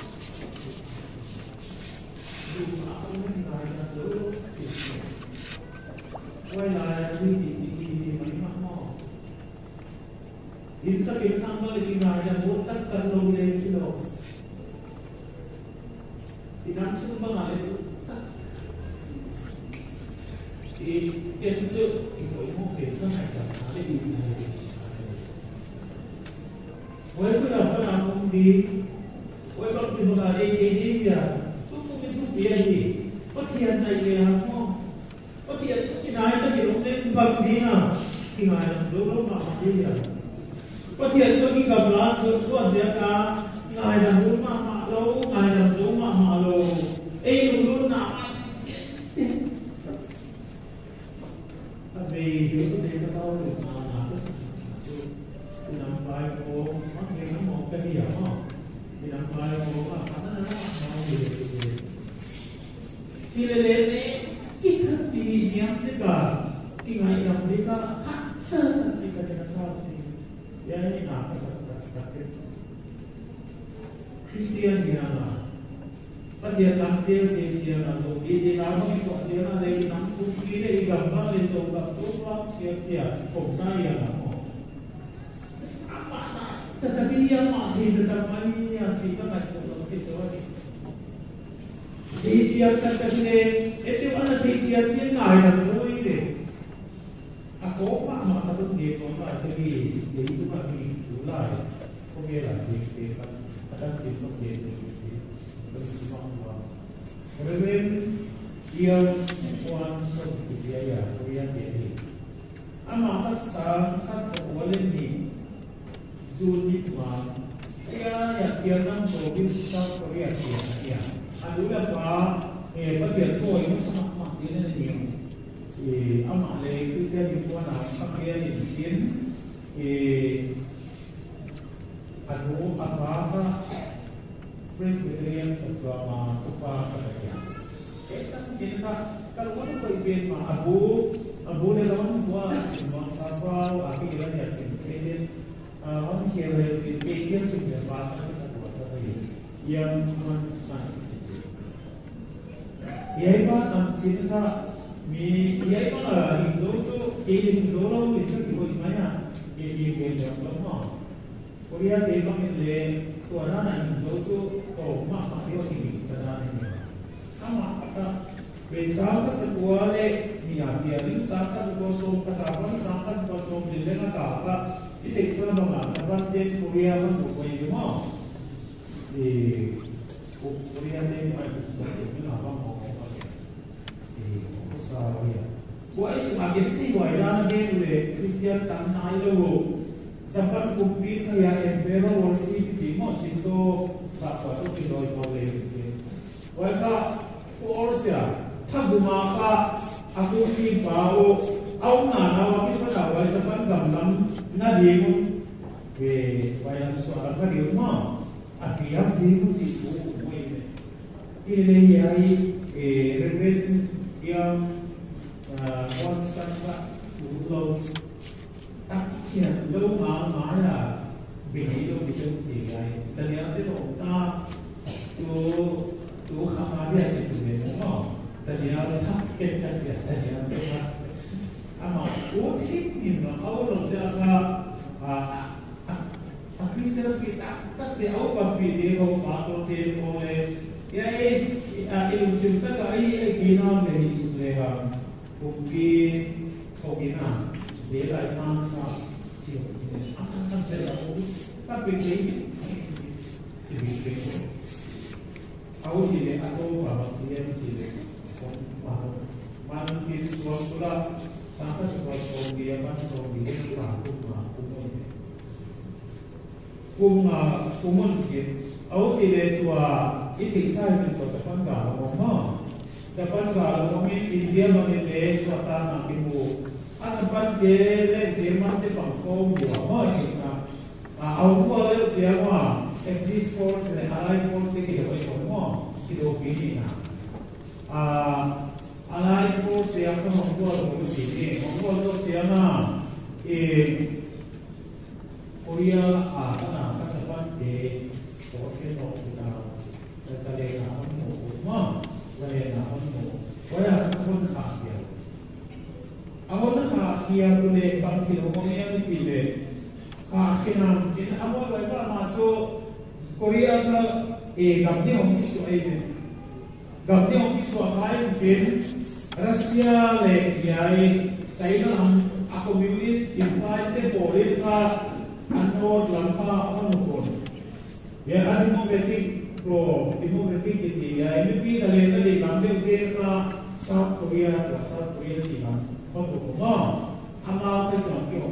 quay lại đi chỉ chỉ mấy mắc mò in sa kin khang ba le ki na ya bo tak tak lo le ki lo inan sung ba le tu tak thì tiền sự thì hội mô phiền các này cả để đi này với cái nào các nào cũng đi với bác chỉ một là đi cái gì kìa tu cũng biết tu bia gì có tiền này kìa không có tiền cái này tôi chỉ lúc nên bằng đi nào khi mà làm dấu lúc mà đi à có tiền tôi khi gặp lá số số gì cả ngài làm dấu mà mà lâu ngài làm dấu mà mà lâu ấy lúc nào vì hiểu cái này nó đâu được mà là cái thì nằm bài cô mắc nghe nó một cái gì không thì nằm bài cô mà nó nó nó gì thì lên lên chỉ khắc đi nhắm chứ cả cái ngày làm gì cả khắc sơ sơ chỉ cả cái sao thì ya ini apa sakit Christian ni là bắt giờ làm tiêu thì chia là rồi đi đi làm cái chuyện chia là đây nắm cũng kỹ đây gặp nó lên rồi gặp tốt lắm chia chia cũng tay à nó tetapi dia masih tetap main kita nggak cukup itu thì chia kata dia itu mana thì chia tiền này là thôi deh aku mah mah tu dia kau mah tapi dia itu mah di gula kau dia lah dia kan ada dia tu dia kemudian dia kuan dia ya dia dia ama kasang kat sekolah ni Juni tuan ya ya kia năm covid South Korea kia ya adu là pa eh có tiền tôi nó sama mak dia ni thì ama le Christian ni tuan ah Korea ni sin eh adu apa apa Presbyterian sama upa kata Kita cinta kalau mana kau ibin ma abu abu le lawan gua bang sapa aki dia ya sin kredit orang kira kira sudah bahkan satu kata yang mansan yai ba tam cinta mi yai ba la in zo zo ke in zo lo in zo ki ko mai ya ye ye ke le lo mo Korea ke bang in le tua na na in zo zo to ma ma yo ki ta na ni ama ta ve sa ka ta tua le ni ya pia ling sa ka ko so ka ta ba sa ka ko so ni le na ka ka i te sa ba ma sa ba ten Korea ba ko ko yi mo e Korea ten ma ko so ni na ba mo ko e ko sa ya ko ai semakin ti wai da ge le Christian tam nai lo Japan kumpi kaya emperor worship chi mo Shinto sa kwa to ki loi ko le chi wai ka force ya thaguma ka aku ki bao au na na wa ki pa wai Japan gam lam na di mo ve wai lam so ka di mo a pi am di mo si tu mo ne ile yai e reverend yang quan san ka tu lo tak hiện lâu mà mà là bị đâu bị chân chỉ nàyแต่เนี่ยที่ผมตาตัวตัวคำมาเรียกสิ่งนี้มั้งแต่เนี่ยถ้าเป็นแต่เสียแต่เนี่ยตัวอามาโอ้ที่นี่เนาะเอาเราจะก็อ่าคริสเตียนที่ตักตักเดียวกับปีเดียวมาตัวเดียวเลยยัยอิลุสินตะก็ไอ้กีน่าเลยสุดเลยอ่ะผมกีโอกีน่าเสียหลายมากสักเสียตั้งแต่เราตั้งเป็นเองชีวิตเป็นเอาสิเลยเอาว่าบางทีเองสิเลยผมว่าบางทีส่วนตัวสังกัดส่วนตัวเดียวบางส่วนเดียวว่าคุ้มมาคุ้มไม่คุ้มมาคุ้มมันเขียนเอาสิเลยตัวอิทธิไซเป็นตัวสะพานกาลงมาสะพานกาลงมีอินเดียมาเลสวตานากิมูอาสะพานเดเลเจมันเตปังโกมอยู่ว่าไม่นะเอาตัวเลเสียว่า exist force และ allied force ที่เกี่ยวกับว่าที่โลกนี้นะallied force เสียก็มองตัวโลกนี้มองตัวโลกเสียนะเอโคเรียอาขนาดสะพานเดโอเชียนออกดาวทะเลหนาวหมูมั้งทะเลหนาวหมูว่าคนขาเดียวเอาหน้าขาเคียร์กุเลบางทีเราก็ไม่ยังสิเลยขาเขียนสินเอาไว้ว่ามาโชเกาหลีก็เอกับเนี่ยองค์สวยเนี่ยกับเนี่ยองค์สวยไทยจีนรัสเซียเลยใหญ่ใจนั่นอะคอมมิวนิสต์อินไทยเทโปริกาอันโนดลังคาอันโนคนเนี่ยอันดิโมเบติกโปรดิโมเบติกที่ใหญ่ไม่ปีทะเลทะเลลำเดียวเดียวกับเซาท์เกาหลีกับเซาท์เกาหลีที่มันเขาบอกว่าอามาไปสองกิโล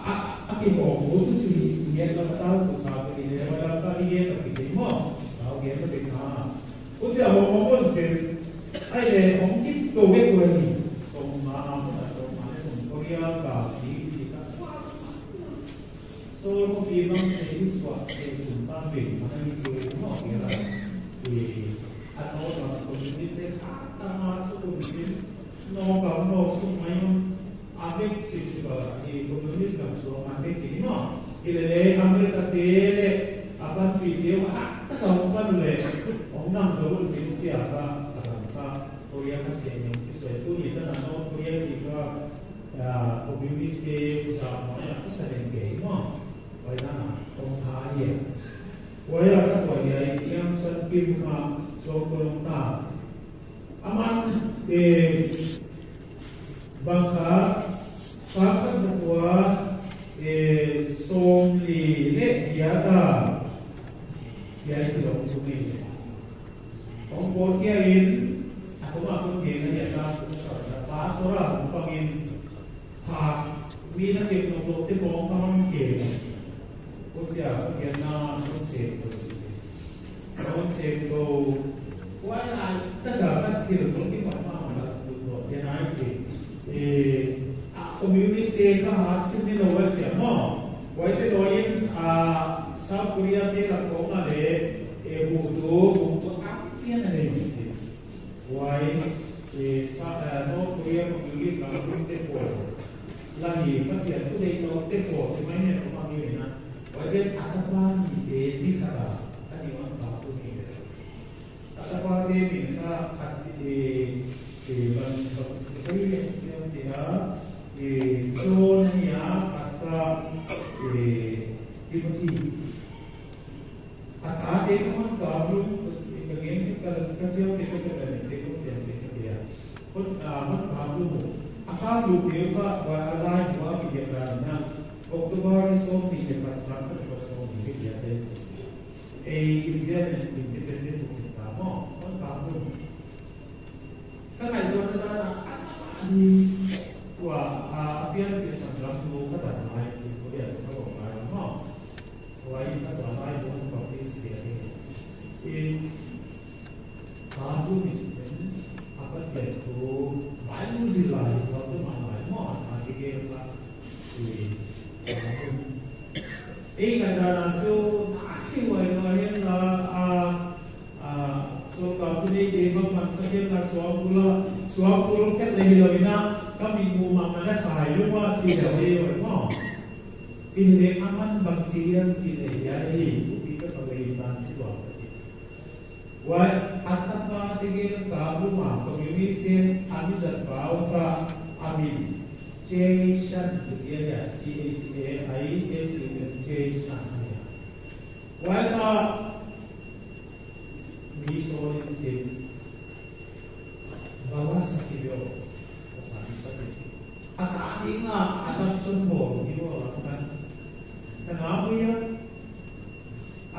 อากิโลโอ้ทุกสิ่งเย็นเราตั้งตัวสาวไปเลยเวลาตั้งเย็นเราไปกินมั้งสาวเย็นเราไปทานอุจจาระผมก็เสร็จไอ้เลยผมคิดตัวเองเลยส่งมาส่งมาให้ผมเกาหลีกับที่ที่กันโซลก็มีน้องเซนิสวะเซนุนตั้งเป็นมันมีตัวหม้อเกี่ยวกับอันโน้ตเราคนนี้ได้ขาตั้งมาสุดที่น้องกับน้องสุดไม่อาเมกสิบที่คอมมิวนิสต์กับสองอาเมกจริงมั้งอีเลยอเมริกาเตะอาบันปีเดียวอ่ะตั้งแต่ผมก็เลยผมนั่งสรุปสินเสียก็ต่างๆเกาหลีก็เสียหนึ่งที่สวยตู้นี้ตั้งแต่น้องเกาหลีสิก็คอมมิวนิสต์อุตสาหกรรมเนี่ยก็แสดงเก๋มั้งไว้นั่นตรงท้ายเนี่ยไว้แล้วก็ตัวใหญ่ยังสันกิมค่ะโชกุลตาอามันเอบางครั้งสังกัดตัวเอสมลีเลยาตายาที่เราสุนีของโปรเทียอินอาตมาคุณเก่งนะเนี่ยครับปาสระผมฟังอินหากมีนักเก็บนกที่มองเขามันเก่งก็เสียก็เกียนน้ำก็เสียตัวก็เสียตัวว่าแต่ก็ที่เราต้องคิดว่ามันตัวเดียนไอจีเอคอมมิวนิสต์เองก็หาสิ่งที่เราเสียมั้งไว้ที่เราอินอ่าเซาท์เกาหลีเองก็คงอะไรเอบูตัวบูตัวอัพเพี้ยนอะไรอยู่สิไว้เอซาโนเกาหลีคอมมิวนิสต์เราต้องเตะโผล่ลาหีก็เปลี่ยนผู้ใดเราเตะโผล่ใช่ไหมเนี่ยเขามามีเลยนะไว้เป็นอัตบานีเดนิคาราอันนี้มันตาตัวนี้เลยอัตบาเดมินก็ขัดเอเอมันเฮ้ยเสียงเดียเอโซนเนี่ยขัดก็เอที่บางทีอัตราเด็กมันก็รู้อย่างเงี้ยก็ก็เที่ยวเด็กก็เสียเด็กก็เสียเด็กก็เสียคนมันก็รู้อาการรู้เดียวก็ว่าอะไรว่ากิจการนะออกตัวที่สองที่จะภาษาก็จะสองที่เดียวเออินเดียเนี่ยอินเดียเป็นผู้ติดตามมันก็รู้ก็ไม่ตัวนั้นอันนี้ว่าอาเปียนเป็นสัญลักษณ์โลกก็แต่ไม่จริงก็เรียก zilai ko chu ma mai mo a ti ge ka i ei ka da na chu na khi wai no hen la a a so ka tu ni ke ba man sa ke la so pula so pul ke le hi lo ina ka mi mu ma ma na khai lu wa chi le le wai mo in le aman bacteria chi le ya hi pi ka sa wei ban chi wa chi wai atapa te ge ka bu ma communist ke ami zat pau ka amin Jason ke ya C A C A I A C N Jason ya wai ka mi so in chin balas sa kibyo sa sa ata inga atam sun bo ki bo kan kana ya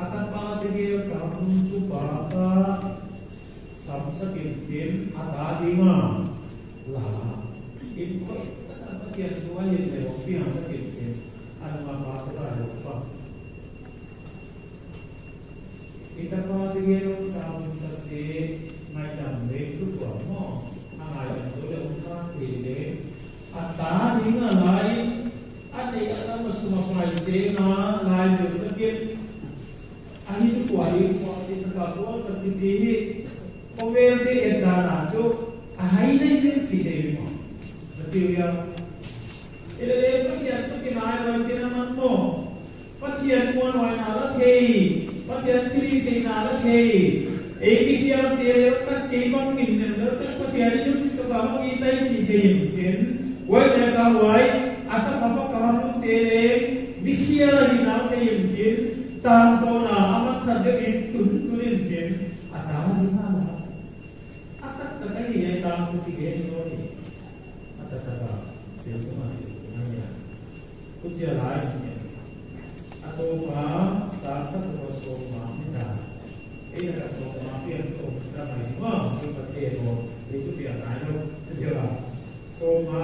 atapa te ge ka tu pa ka sam sa kin chin ata inga la in ko ta ta kian tu ai le o pi han ta kin chin an ma pa sa ta lo pa itapa te ge ro ka mun sa te ngai dam le tu ko mo angai dam tu le ka ti le ata inga lai ate ana ma suma pai se na lai lu sa kin ani tu kwa hi kwa si ta ka ko sa ti ji hi ko vel te en da na chu a hai nei le chi le mo na ti ya ele le pa tian tu ki nai lo ti na man mo pa tian ko noi na la thei pa tian ti ti na la thei e ki sia te le ta ke bang min ne le ta pa tian ni chu ka ba ngi tai chi te yin chen wai te ka wai ata pa pa ka mu te le mi sia la hi na te yin chen tan to na amat khat de in tun tunin chen ata ni na la ata ta ka hi ta mu ti ge no ni ata ta ka te ko ma ni na ya ku chia lai ni ato pa sa ta ko so ma ni ta e na so ma pi an so ta mai ma ku pa te no ni chu pi an ai no te la so ma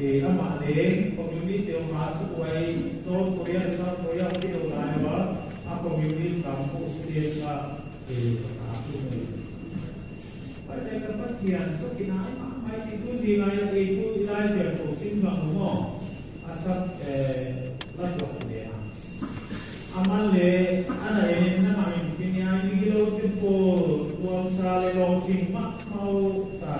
e ama le communist te ma su wai North Korea South Korea pi lo lai wa a communist lam ko su le sa e ta su ni pa che ka pa thian to ki nai ma mai chi tu ji lai e tu lai che ko sim ba mo asap e la to le a aman le ana e na ma min chin ya ni gi lo ti po tuam sa le lo ching ma mau sa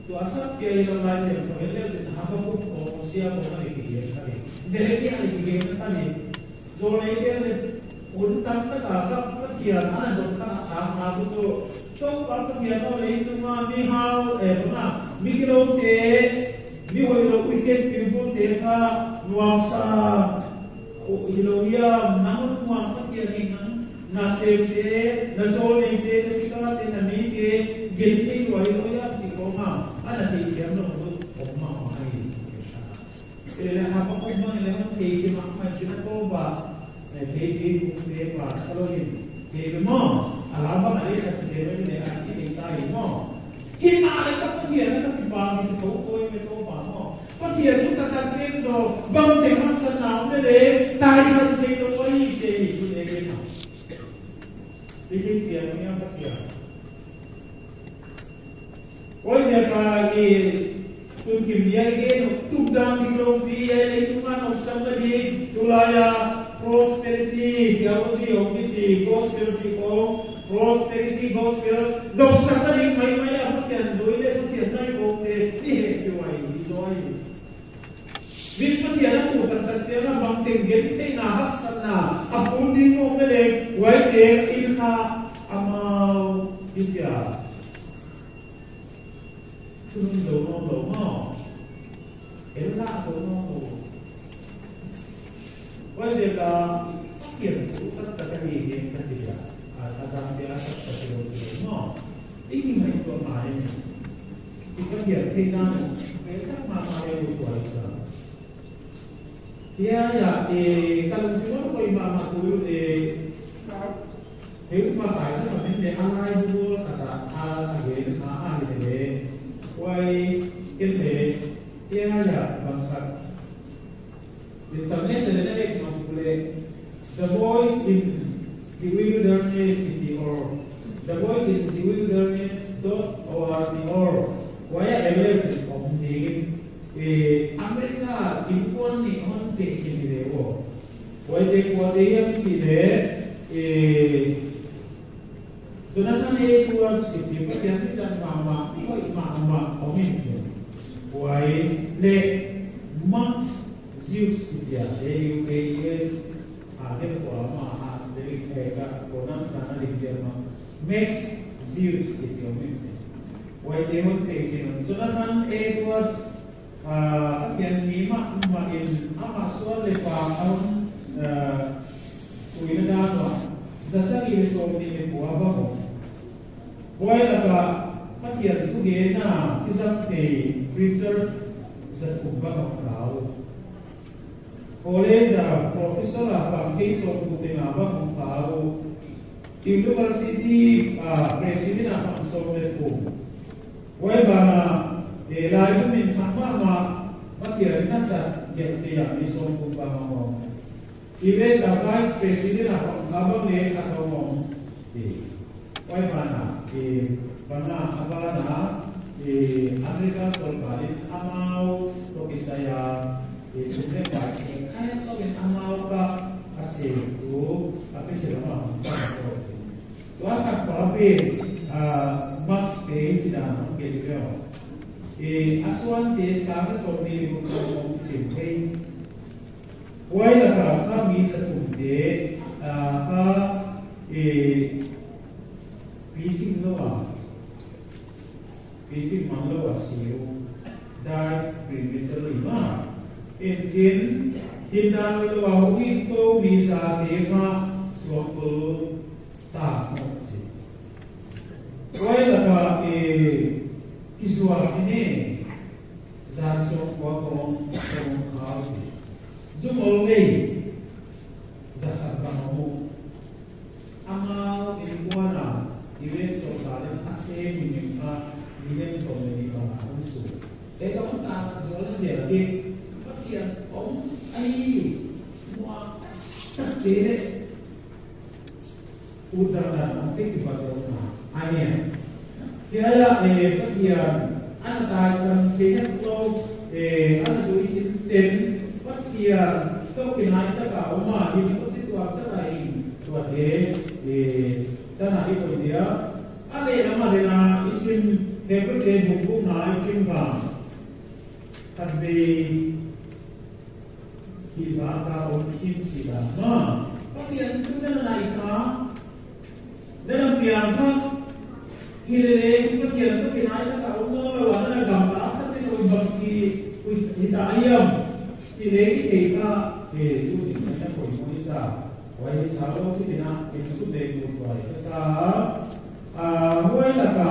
tu asap ke lo lai che ko le tin ha ko ko sia ko na ni ki ye ka ni zere ki ani ki ge ta ni zo le ke le un tam ta ka ka pa thian ana do ka a ma bu to to pa pa thian no le tu ma mi hao e ma mi ki lo te mi hoi lo weekend people te ka nuam sa o hi lo ya nang nuam pa thian ni nang na te te na zo le te na si ka te na mi te gel te lo hi lo ya chi ko ma ana te thiam no bu om ma ma hi ele ha pa ko ma le ma te ki ma ma chi na ko ba te ti ku te ba ka lo hin te mo ala ba ma le sa te le le a ti te ta hi mo hi ma le ta pa thian na ta pa mi to ko me to ba mo pa thian tu ta ta ke zo bang te ma sa na me le tai sa te lo oi te ku le ke na ti ke chian mi pa thian oi ja ka ni tu kim ya ke no tu dang ki lo pi ya le tu ma no sam da ni tu la ya prosperity theology of the gospel ko prosperity gospel dok sa ta ni mai mai a pa thian doi le pa thian nai ko te ni he ki wai ni zoi min pa thian a ku tan tan che na bang teng gen te na hak san na a pu ding mo me le wai te in kha amao tia thương zo no lo mo el la zo no ko quay về là phát triển của tất cả các gì hiện các gì à ta đang bia tất cả các điều nó ít khi hànhตัวมาเนี่ยที่ก็เขียนที่นั่นเป็นcác mà mà đều tuổi giờ thì ya thì các đồng chí nó quay mà mà cứ thì nếu mà phải rất là nên để ai mua cả cả a cái khá a để quay cái thể thì ya bằng sạch internet để mà the voice in the wilderness is or the voice in the wilderness dot org or why I Edwards ki chi Pathian ti chan ma ma oi ma ma omin chi wai le Max Zeus ki tia A U K S a de ko ma a spelling e ka pronounce na na ling ma Max Zeus ki chi omin chi wai te hon te chi Jonathan Edwards Pathian mi ma ma in ama sual le pa ang uina da no dasagi so ni me puwa ba mo wai la ka Pathian thu ge na izam te preachers zat um ba mo kau college a professor a pang ke so ku te na ba mo kau university a president a pang so le ku wai ba na e lai ku min thang ma ma Pathian na sa ge te ya mi so ku ba ma mo Ibe sa vice president a pang ka ba le a ka mo chi wai ba na e bana abana e Amerika sorkarin amau to kisaya e sumne pa e khai to in amau ka ase tu ape ma to to aka pa pe a max te chi da no ke di e aswan te sa ka so ni bu ko sim te wai la ka ka mi sa tu te a ka e pi ching lo a pi ching mang lo a siu dai prematurely ma in chin hin dan lo a wi to mi sa te ma suam bu ta mo chi wai la ka e kiswa kine zan so kwa kong kong khao chi zum ol ngei za khat ba mo amao in kuana iwe so ta le ase mi mi ka mi nem so me ni ba na su e ka on ta na zo la zia ke Pathian om ai mua tak te le udara na te ki ba do na ai ya ki aya e Pathian an ta sam te het lo e an zu in ten Pathian to ki nai ta ka oma hi ko chi tu ta ai tu te e ta na i ko dia ale na ma de na isim he ko te bu bu na isim ba tan be hi ba ka om sim si ba ma Pathian tu na nai ka na lam piang ka hi le Pathian tu ki nai ta ka om no lo wa na gam la ka te oi bang si ui hi ta ayam si le ki te ka e tu ni sa na ko mo sa wai sa lo ti na e su de mu wai sa a huai la ka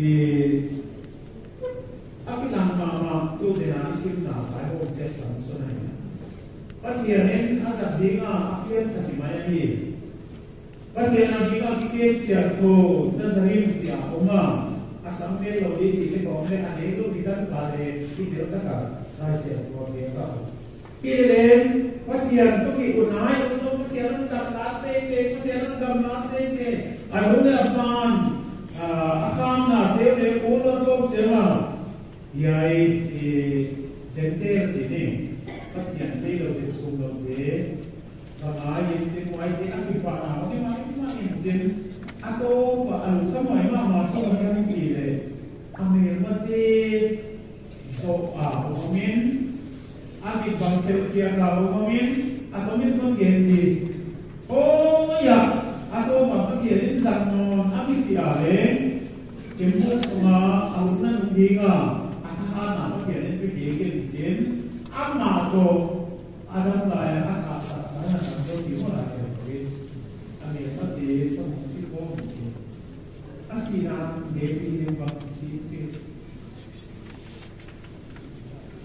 e apilang ma ma tu de na sim na pai ho te sam so na Pathian in a zat dinga apian sa ki mai hi Pathian a dinga ki ke sia ko Nazarin tia oma asam me lo di ti te ko me ane to ki tan pa le ki de ta ka sai sia ko ke ka ki le Pathian to ki unai to Pathian ka la te ke Pathian ka ma te ke anu le apan akam na te le ko lo to che ma yai e zente chi ni Pathian te lo te sum lo te ba ma yin chin wai te a ki pa na ma ki ma ki ma yin chin a to pa anu ka moi ma ma chi ma ni chi le a me ma te so a o min a ki bang te kia ka o min a to min kon gen di o ya a to ma pa kia in zang non a ki si a le im mu ma a lu na di nga a ha na pa kia in pi ke sin a ma to adam la ya a kha sa sa na na to ti mo la se ko a me ma te to mo si ko mo a si na de pi de ba si si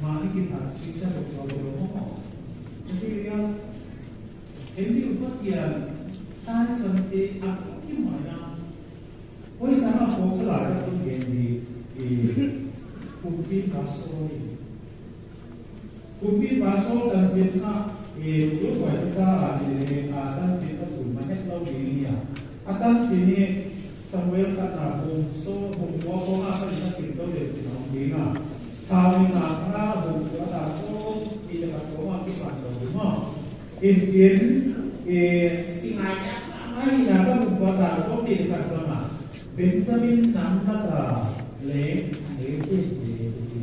ma ni ki tha si sa ko ko lo mo ti ya em đi bất kỳ tai sân te a ki mai na oi sa na ko la ka tu gen di e kumpi ka so ni kumpi pa so tan chin na e tu kwai sa a ni le a tan chin ka su ma het lo ni ni a a tan chin ni Samuel ka na bung so bung wa ko a sa ni sa chin to le chin ong ni na ta ni na ka bung wa ta so ni le ka ko ma ki pa to ma in chin e ti ngai na mai na ka bung wa ta so ni le ka to ma Benjamin nam na ta le he chi ni chi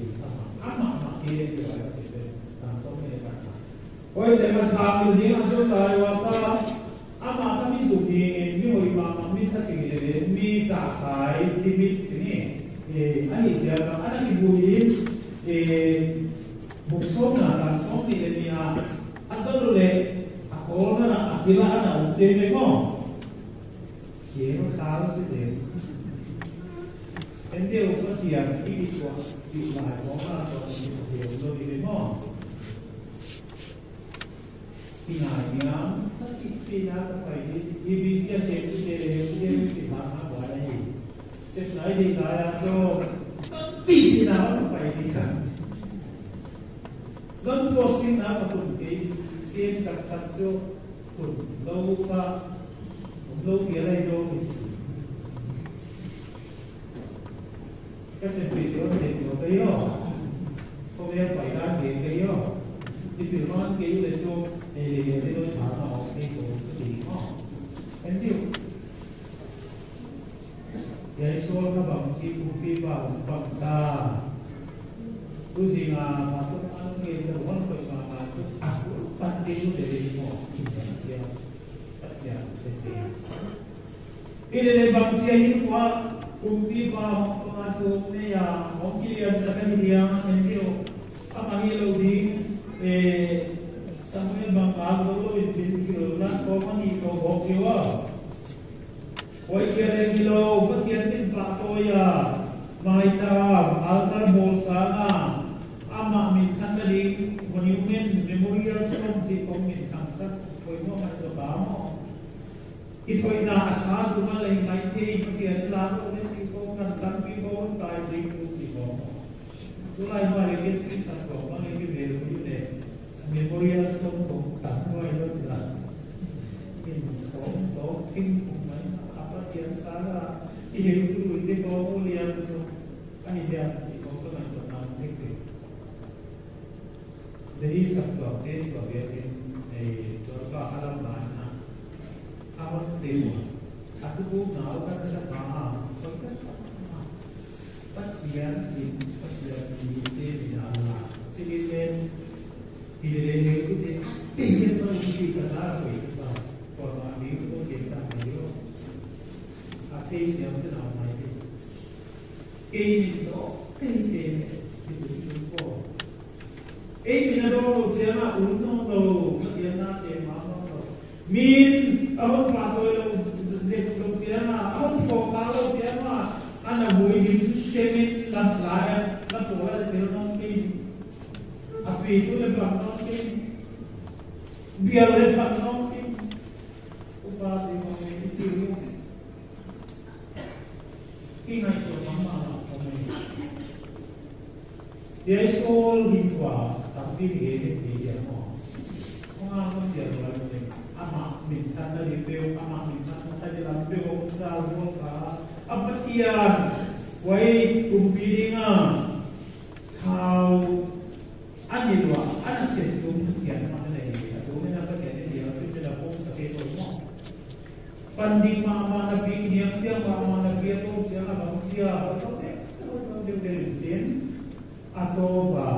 ama ma ke ni wa se tang so me ka oi se ma tha ni ni a so lai wa ta ama ta mi su ni mi hoi ma ma mi tha chi le mi sa khai ti mi chi ni e ani sia ka ana ki bu yin e bu so na tang so ni le ni a a so le a ko na a kila ana u che me mo เขียนข้าวสิเดเอ็นเดียวก็เทียนที่ดีกว่าดีหลายของมาตอนนี้เดียวโลดีเลยมั้งที่ไหนเนี่ยถ้าสิปีน้าก็ไปที่บีเซียเซฟที่เดลที่เดลที่ทำมาบ่อยได้เซฟไหนดีหลายอ่ะโซ่ตีที่น้าก็ไปดีกันต้นตัวสิ่งน้าก็คุณที่เสียงกับตัดโซ่คุณโลกา लोग ये लोग cái sự việc đó thì nó cái đó không em phải ra thì cái đó thì từ nó cái là cho thì cái đôi thả nó đi cũng gì nó em hiểu cái số nó bằng chi cũng phi bằng bằng ta tôi gì mà mà tôi ăn cái đồ ăn phải mà mà tôi ăn ăn cái lúc để đi mò Ini bangsa ini kuat kumpi pa pematuk ni ya mungkin yang sekarang dia nanti apa ni lo di Samuel bangka lo izin kilo lah kau mani kau bokyo kau kira kilo bagian tin pato ya maita altar bolsana ama min kandali monument memorial stone si kong min kangsa kau mo man to ba mo ito'y naasado malay may kay lalo ni si ko kan kan pi ko tai di ko si ko tulay maligit ki sa ko maligit belo yun eh memorial stone ko kan mo ay sila in ko to king ko may apa yan sala iyo tu ite ko ulian so ay dia si ko ko na to na ite dari sa ko te ko be eh to ka halam na awan dewa aku ku mau kan sa pa so ka sa patian in patian ni te ni ala sige ile le tu te te no si ka na ko sa ko ma ni ko ke ta ni yo a te si am te na mai te e ni no te te ti tu ko e ni na do se na un no do ya na se ma no min ông bà tôi là dẹp đồng tiền mà ông có cá đồng tiền mà ăn là bùi thì xem mình làm lại làm tổ là tiền nó tin à vì tôi là bằng nó tin bia lên bằng nó tin ông bà thì mọi người chịu khi này tôi mắng mà là mình để số hình quả tập đi thì thì giờ họ không ăn nó xỉa rồi ama min than na lipeo ama min than na thai lam peo sa bo ka apatian wai kumpiringa thau anilwa ana se tum thian ma ne to me na ka ke ne ya se te la pom sa ke ko mo panding ma ma na pi niang tiang ma ma na pi to sia la bang sia to te to de de chen ato ba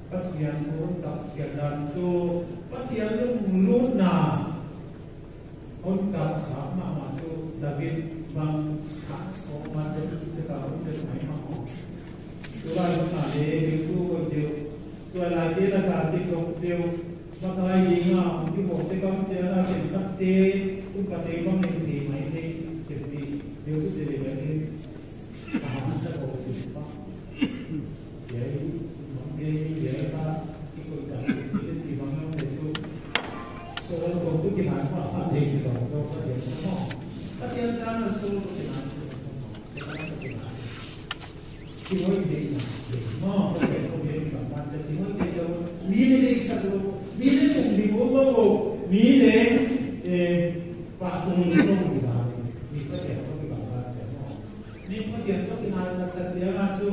pathian ko tak sia dan so pathian lung lu na on ka kha ma ma chu David bang kha so ma de chu te ka un de mai ma ho tu la na de ku ko de tu la de la ka ti ko de ma ka yi nga ti mo te ka che la che ta te tu ka te bang ne ti mai te se ti de tu de le ni ka ha ta ko si pa ye ye ye ka ti ko ta ti si bang no te chu so ko tu ki na pa pa de ki lo to pa de mo pa ti sa na so ko ti na ti hoi de na de mo ko te ko de pa pa ti hoi de do mi le de sa do mi le tung di mo mo mi le e pa tu ni no ni ba ni pa te ko ki ba ba se mo ni pa te to ki na na ta se na chu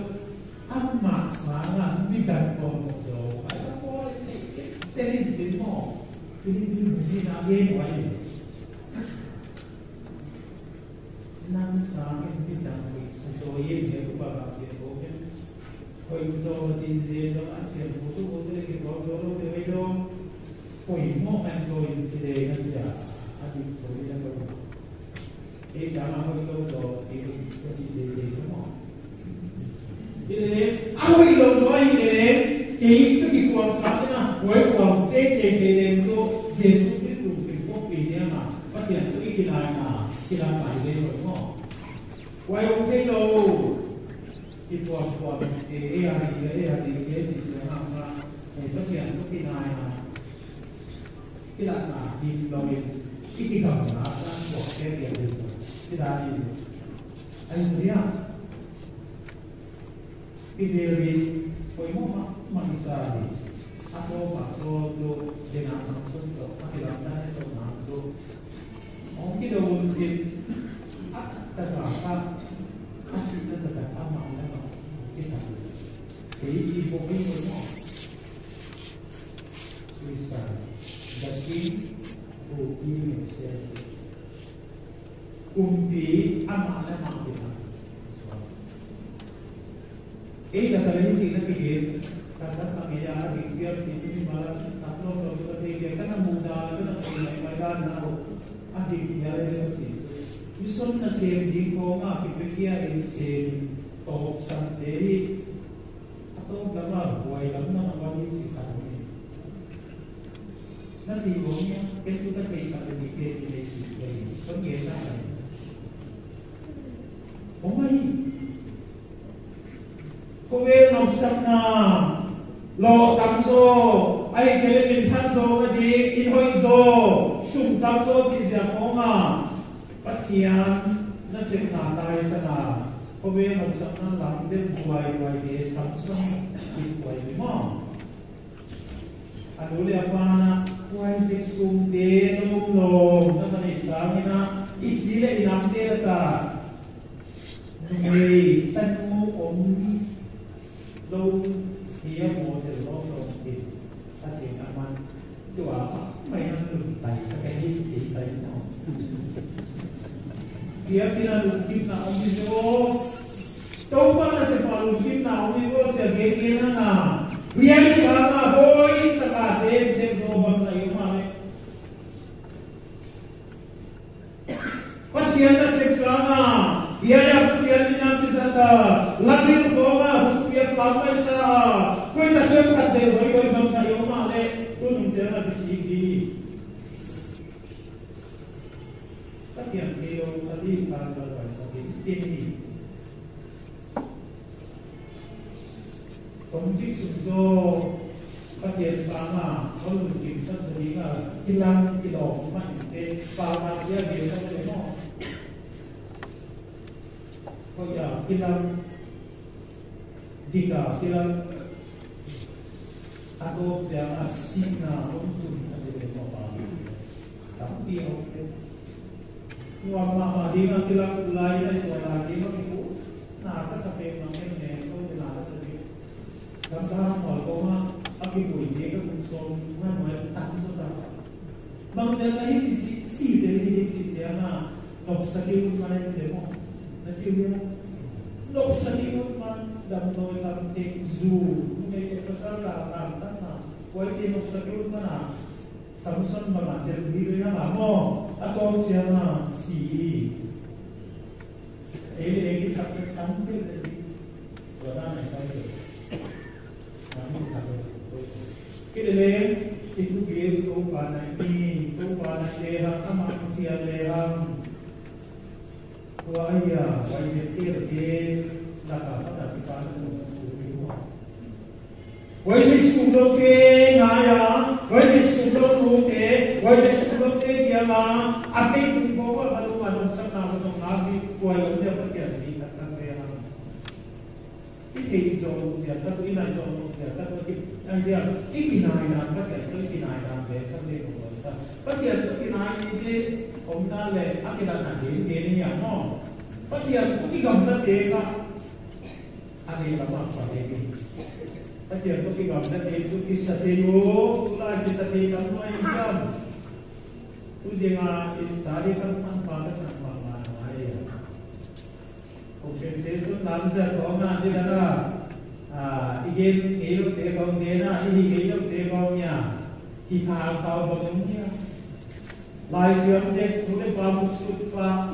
amma sa na mi dan ko mo do pa ko te te ni ji mo ที่นี่ที่นาเย่ไว้นั่งสาเอ็น chia ko hin hoi zo chi je lo a chia bu tu bu te ki ko zo lo te wei do hoi mo an zo yin chi de na chia a ti ko ni na ko e sa ma hoi lo zo e ko chi de de so mo ti le a hoi lo zo ai le e cái ki ko sa te na hoi ko te te te le to Jesu Christu si ko pi ne ma pa tian tu ki na na ki la pa le lo mo quay ông thấy đâu thì quạt quạt thì e à thì e à thì cái gì thì làm là thì tất nhiên có cái này là cái là là đi lo đi cái cái cầu là là của cái việc gì cái là gì anh gì à cái việc gì hồi mốt mà mà đi xa đi ako mà số đồ để làm sản xuất đồ cái làm ra đồ làm số ông cái đồ gìแต่ว่าถ้าสิ่งนั้นแต่ถ้ามาแล้วที่ทำที่อีโบกิโน suicide the king who killed himself กุมปีอามาและมาติมาเอ๊ะแต่ตอนนี้สิ่งนั้นที่เห็นการสัตว์มียาที่เกี่ยวกับที่มาแล้วตัดโลกเราตัวเองก็น่ามูดาก็น่าสิ่งไหนไม่ได้นะอันที่เยอะเลยสิ Mison na sem di ko nga pipihia in sem to sam te ato lama buai lam na mawali si kami na ti mo niya kesu ta kay ta ni ke ni si kay so nge na o mai ko ve no sam na lo tam so ai ke le min than so ma di in hoi so sum tam so chi sia ko nga ปัทยานนั่นเสียนาตายสนาเพราะเวลาสักนั้นหลังเดินบวยบวยเดสัมสังจิตบวยไม่มองอนุเรียปานะไว้สิสุมเดนุ่มลมนั่นมันอีสามินะอีสีเลอีน้ำเดลตาหนุ่ยตันงูอมลงเทียโมเดลลงลงจิตถ้าเสียงมันตัวไม่นั่นหลุดไปสักแค่ที่สีไปเนาะ Dia tidak lukit na omnivo. Taupan na si palukit na omnivo sa gengena na. Wiyan sama boy taka dem dem dobang na yumane. Pasiyan na si sama. Iya ya pasiyan ni nam sata. Lasin ko nga hupiya pamay sa. Koy ta sem kate hoy hoy bang sa yumane. Tunong siya na bisigi. อย่างเดียวตอนนี้การระบายสติที่นี่ผมที่สุดโซ่ปฏิเสธมาเขาหลุดกินสักทีก็กินลังกินออกไม่เต็มปามาเยอะเดียวก็เลยมองก็อยากกินลังดีกว่ากินลังอาโตเสียอาศีนาลงทุนอาจจะเป็นมองมาสามปีโอเคว่ามามาดีมากินลังไล่ได้ตัวลาดีมาไม่รู้นาก็สเปนมาไม่แน่ก็เวลาก็สเปนทำท่าหมอก็ว่าอภิบุญนี้ก็คงทรงไม่เหมือนตั้งสุดท้ายบางเจ้าที่สี่สี่เดือนที่สี่เสียมาหลบสกิลมาในเดมอนนั่นสิเรียกหลบสกิลมาดำโดยทำเองซูไม่ได้ภาษาลาวตั้งมาไว้ที่หลบสกิลมาสามสันบางเดือนที่เรียกมาโม่อากงเสียมาสี่เอเอที่ทำตั้งที่เลยตัวหน้าไหนไปเลยกิเลสอิทุกิตุปานานีตุปานาเตหังอมังเสียเลหังวายาไวเจเตียเตลักขณะติปานสุสุวิวะไวสิสุโลเกนายาไวสิสุโลนุเกไวสิสุโลเกยามาอภิปุโภวะปรุมานุสัมนามุตงาภิวายเตปะเกติตัตเตหังที่เทโจเสียตัตุอินายโจเสียตัตุอิไอเดียอีกินายนามก็แก่ตัวกินายนามเบสเดโกสัปะเทียนตัวกินายนี่ที่ผมนั่นแหละอักิลานาเห็นเห็นอย่างน้องปะเทียนตัวที่กำลังเองอะอันนี้ละมาปะเองปะเทียนตัวที่กำลังเองทุกิสเตโยตุลากิสเตกัมไม่ยัมตุเจงาอิสาริกัมอันปาลสัมมามาไอ Compensation làm ra có mà đi là à igen cái lúc thế con thế na đi cái lúc thế con nhà thì thà cao bằng nhá lại xem thế thu lên ba một suốt ba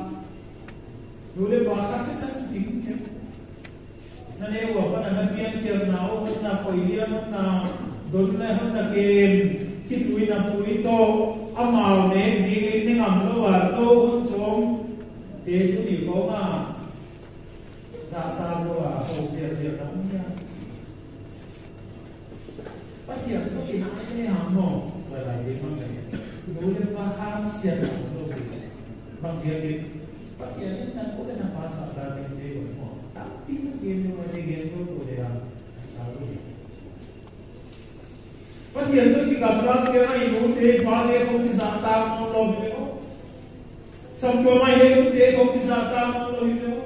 thu lên ba các sẽ sang tính thế na nếu mà con là biên tiền nào hơn là phải liêm hơn là đốn lại hơn là kèm khi túi là túi to âm màu nè đi cái ngầm nó và tô hơn xuống thế tôi chỉ có mà dạ ta lo à hậu tiền tiền lắm nha bắt tiền có chỉ nói cái hàng nọ và lại đến bằng này đối với ba ham xiên là tôi bằng tiền thì bắt tiền nên ta cũng là phá sản ra cái gì của họ tapi tiền nhưng mà đi game tôi tôi để làm sao đi bắt tiền tôi chỉ gặp ra cái này đúng thế phá thế không thì dạ ta không lo gì nữa xong cho mày hết đúng thế không thì dạ ta không lo gì nữa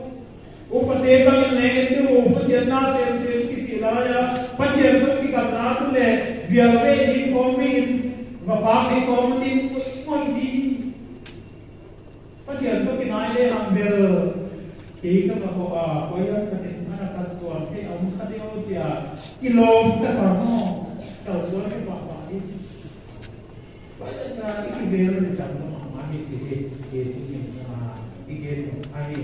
upate bang le tu upate na sem sem ki chi la ya pathian tu ki kam na tu le bial ve din ko mi va pa ki ko tin ngoi di pathian tu ki nai le ang bel ki ka ba ko a ko ya ka tin ana ka tu an the am kha de o chia ki lom ta ka mo tau so ke pa pa di pa ta ki bel ni cham ma ma mi ti he ke ti ni ma ki ge ai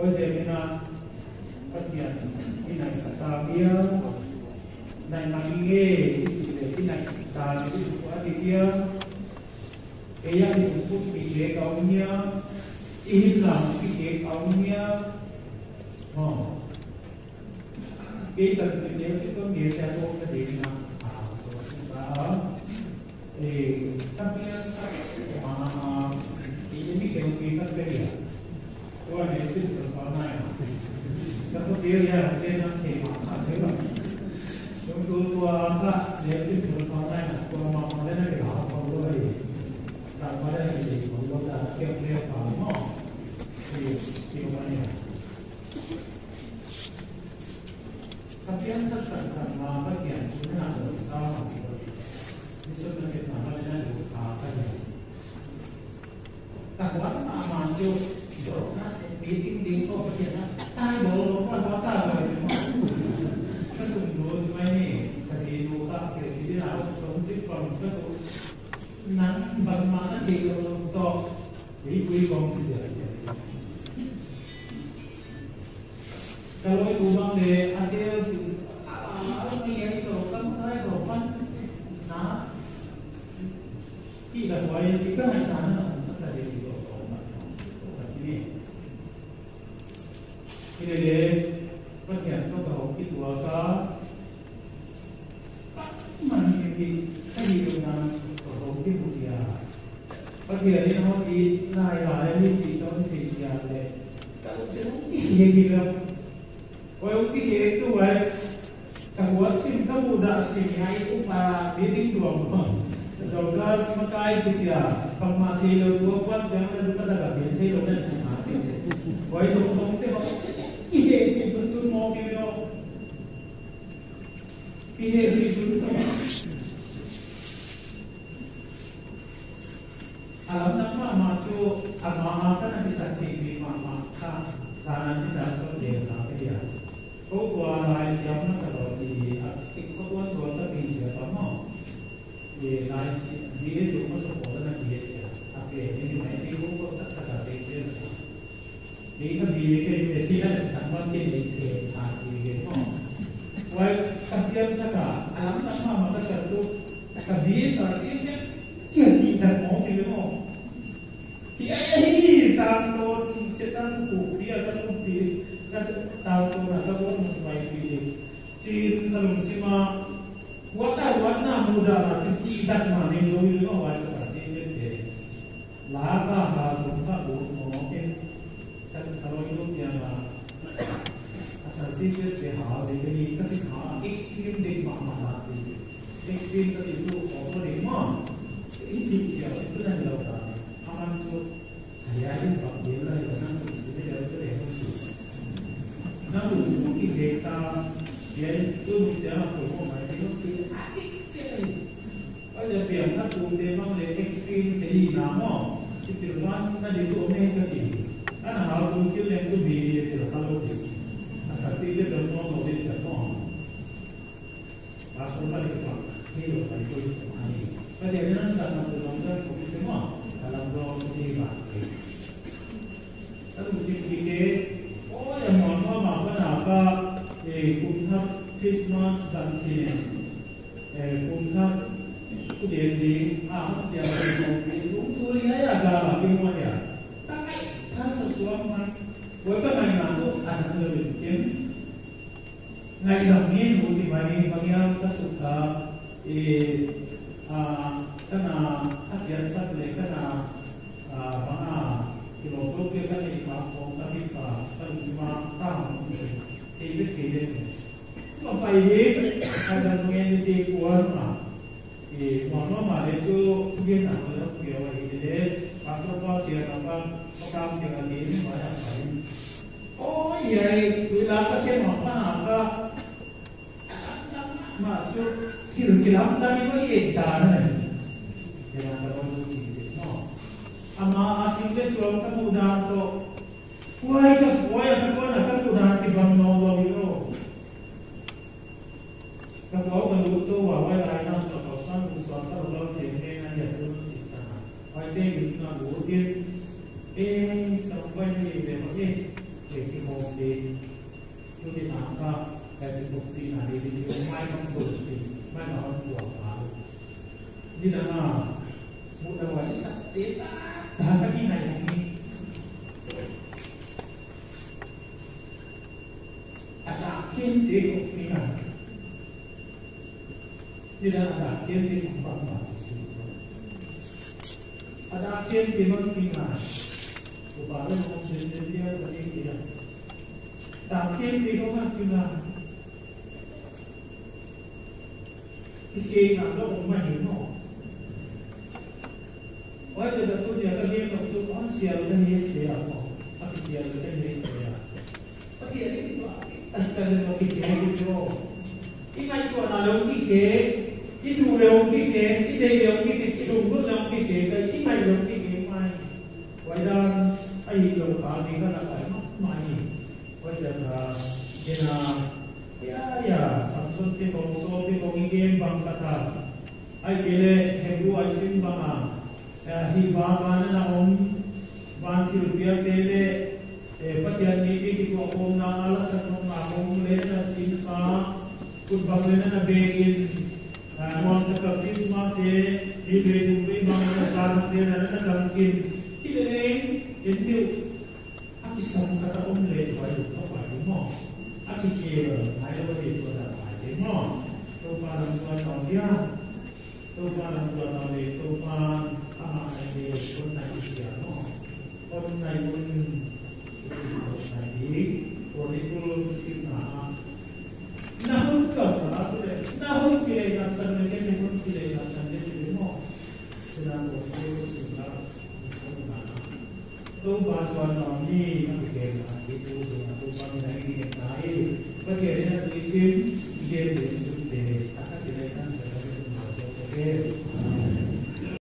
Ôi giờ na phát hiện cái này ta bia này mà đi nghe cái này ta cái quá đi kia cái gì cũng cũng bị chế cầu nhá ít làm cái chế cầu nhá cái tận chỉ nếu chỉ có nghĩa sẽ vô cái gì mà à số chúng ta thì tất nhiên mà thì những cái cái các cái gì tôi này xin được có này các cái kia ya cái nó thì mà thế mà chúng tôi qua các nếu xin được có này qua mà mà đây là họ không có gì làm qua đây thì cũng có là kêu kêu vào nó thì chịu mà này các cái tất cả các mà các cái chúng ta làm sao mà thì số cái mà nó là được à cái này các quán mà mà chưa meeting din ko pati na tayo lo pa bata ba kasundo sa may kasi luka kasi din ako kung si pang sa ko nang bagmana di ko to di ko kong si siya kalau ubang de ate si ah may ay ko kan tayo ko pan na ki da ko ay si ka na na ta di ko ko ni ini dia bagian tu kau kita ka mana ni cái gì mà kau kita punya bagian ini ho di lai lai ni chỉ trong thì ya le kalau chỉ cái gì đó ôi ông cái gì tu vậy các buat sim kamu dah sim hai upa meeting dua rồi cái makai kita pamati lo dua kuat jangan lupa dah biar thấy lo dan vậy tôi không thể nói cái gì thì tôi tôi mong cái đó cái gì thì tôi alam nama macu agama kan bisa tinggi maka karena tidak terjadi ya. Kau kualai siapa sahaja di kekuatan tuan tapi siapa mau di lain dia cuma sekolah dan dia siapa. Tapi ini main di buku tak tak ada dia. Dia kan dia ke sila sama dia dia dia mau. Wah, tapi yang cakap alam nama maka satu kebiasaan ini dia tidak mau dia mau. Dia tang ton setan ku dia kan ku tang ton atau ku mai di sin kalau sima wata warna muda na sin tidak mana ni so itu awal saat ini dia laka ha kumpa ku mau ke kalau itu dia asal dia dia ha dia ni kasi ha extreme dia mana extreme kasi itu apa dia mau ini dia itu dah dilakukan aman tu hari-hari bab dia lah yang nak sini dia tu dia nak mesti data dia itu misalnya aku mau main tengok sini adik cek pada pihak aku dia memang dia extreme jadi nama itu kan nanti tu omeh kasi kan hal mungkin yang ka le pa he lo kai ko sa mai pa de nan sa na ko dong da ko te mo alam ro ti ba ke ta lu sim ki ke o ya mo no ma pa na pa e kum thap Christmas zan ki ne e kum thap ku de ni a ha chia ko ni lu tu li ya ga ma ki mo ya ta kai tha sa suam ma wo ka mai na ko a ta lo le chen ngày đầu tiên của thì mày bằng ta sụp cả thì cái nào phát triển sát lệ cái nào bằng à thì một số kia cái gì mà không ta biết cả ta chỉ mà ta không thì biết kỳ lên mà phải hết hay là nghe đi cuốn mà thì mà nó mà để cho thu nào nó kiểu vậy thì để phát xuất qua tiền nó có cam tiền là gì mà là phải ôi vậy tụi là cái cái mà mà mà chú thì được lắm ta đi với gì ta này thì là nó có gì nó ama asing le suam ka muda to quay ka quay ka quay ka muda ki bang no lo yo ka ko ka lu to wa wa lai na to ko san ku so ta lo se ne na ya to si sa na wai te yu na lu tiên e sa quay ni de ma e e ki ho de tu ti na ka แต่เป็นปกตินะดีที่สุดไม่ต้องปวดจริงไม่ต้องปวดขานี่นะมุดเอาไว้สักติดตาที่ไหนนี้อาจารย์เข้มตีของนี่นะนี่นะอาจารย์เข้มตีของความหมายสิอาจารย์เข้มตีมันที่ไหนอุปาทของเสียเดียวกันนี้นะตาเข้มตีของมันที่ไหนที่เองก็ไม่เห็นหรอกว่าจะตัวเดียวก็เรียกว่าตัวอ่อนเสียเราจะเห็นเดียวหรอกถ้าเสียเราจะเห็นเดียวถ้าเสียนี่ตัวตั้งแต่เราที่เขียนอยู่ที่ไงตัวเราที่เขียนที่ดูเร็วที่เขียนที่เดียวที่ที่ดูเร็วที่เขียนที่ไม่เร็วที่เขียนไม่ไว้ด้านไอ้เราขาดีก็ละไปมากมายว่าจะเวลาya Samson te bong so te bong igen bang kata ai kele hebu ai sim banga hi ba ba na om ban ki rupia te le patian ni ti ki ko om na ala sa no ma om le na sim ka kun bang le na be in mon ta ka Christmas te hi be du be bang na ka te na na kam kin hi le le in ti akisam kata om le wai ko pa mo akichir ai lo ti to da pa te mo to pa lam so no ya to pa lam so no le to pa ama ai le kon nai sia no kon nai un nai di ko ni ko si na na hun ka pa te na hun ki le na san le ke hun ki le na san le si mo se na ko si na na to pa so no ni na ke na ti tu na tu pa ni nai ni nai ก็เกี่ยวกับตัวซิมเกี่ยวกับสุดเดชถ้าเกิดอะไรตั้ง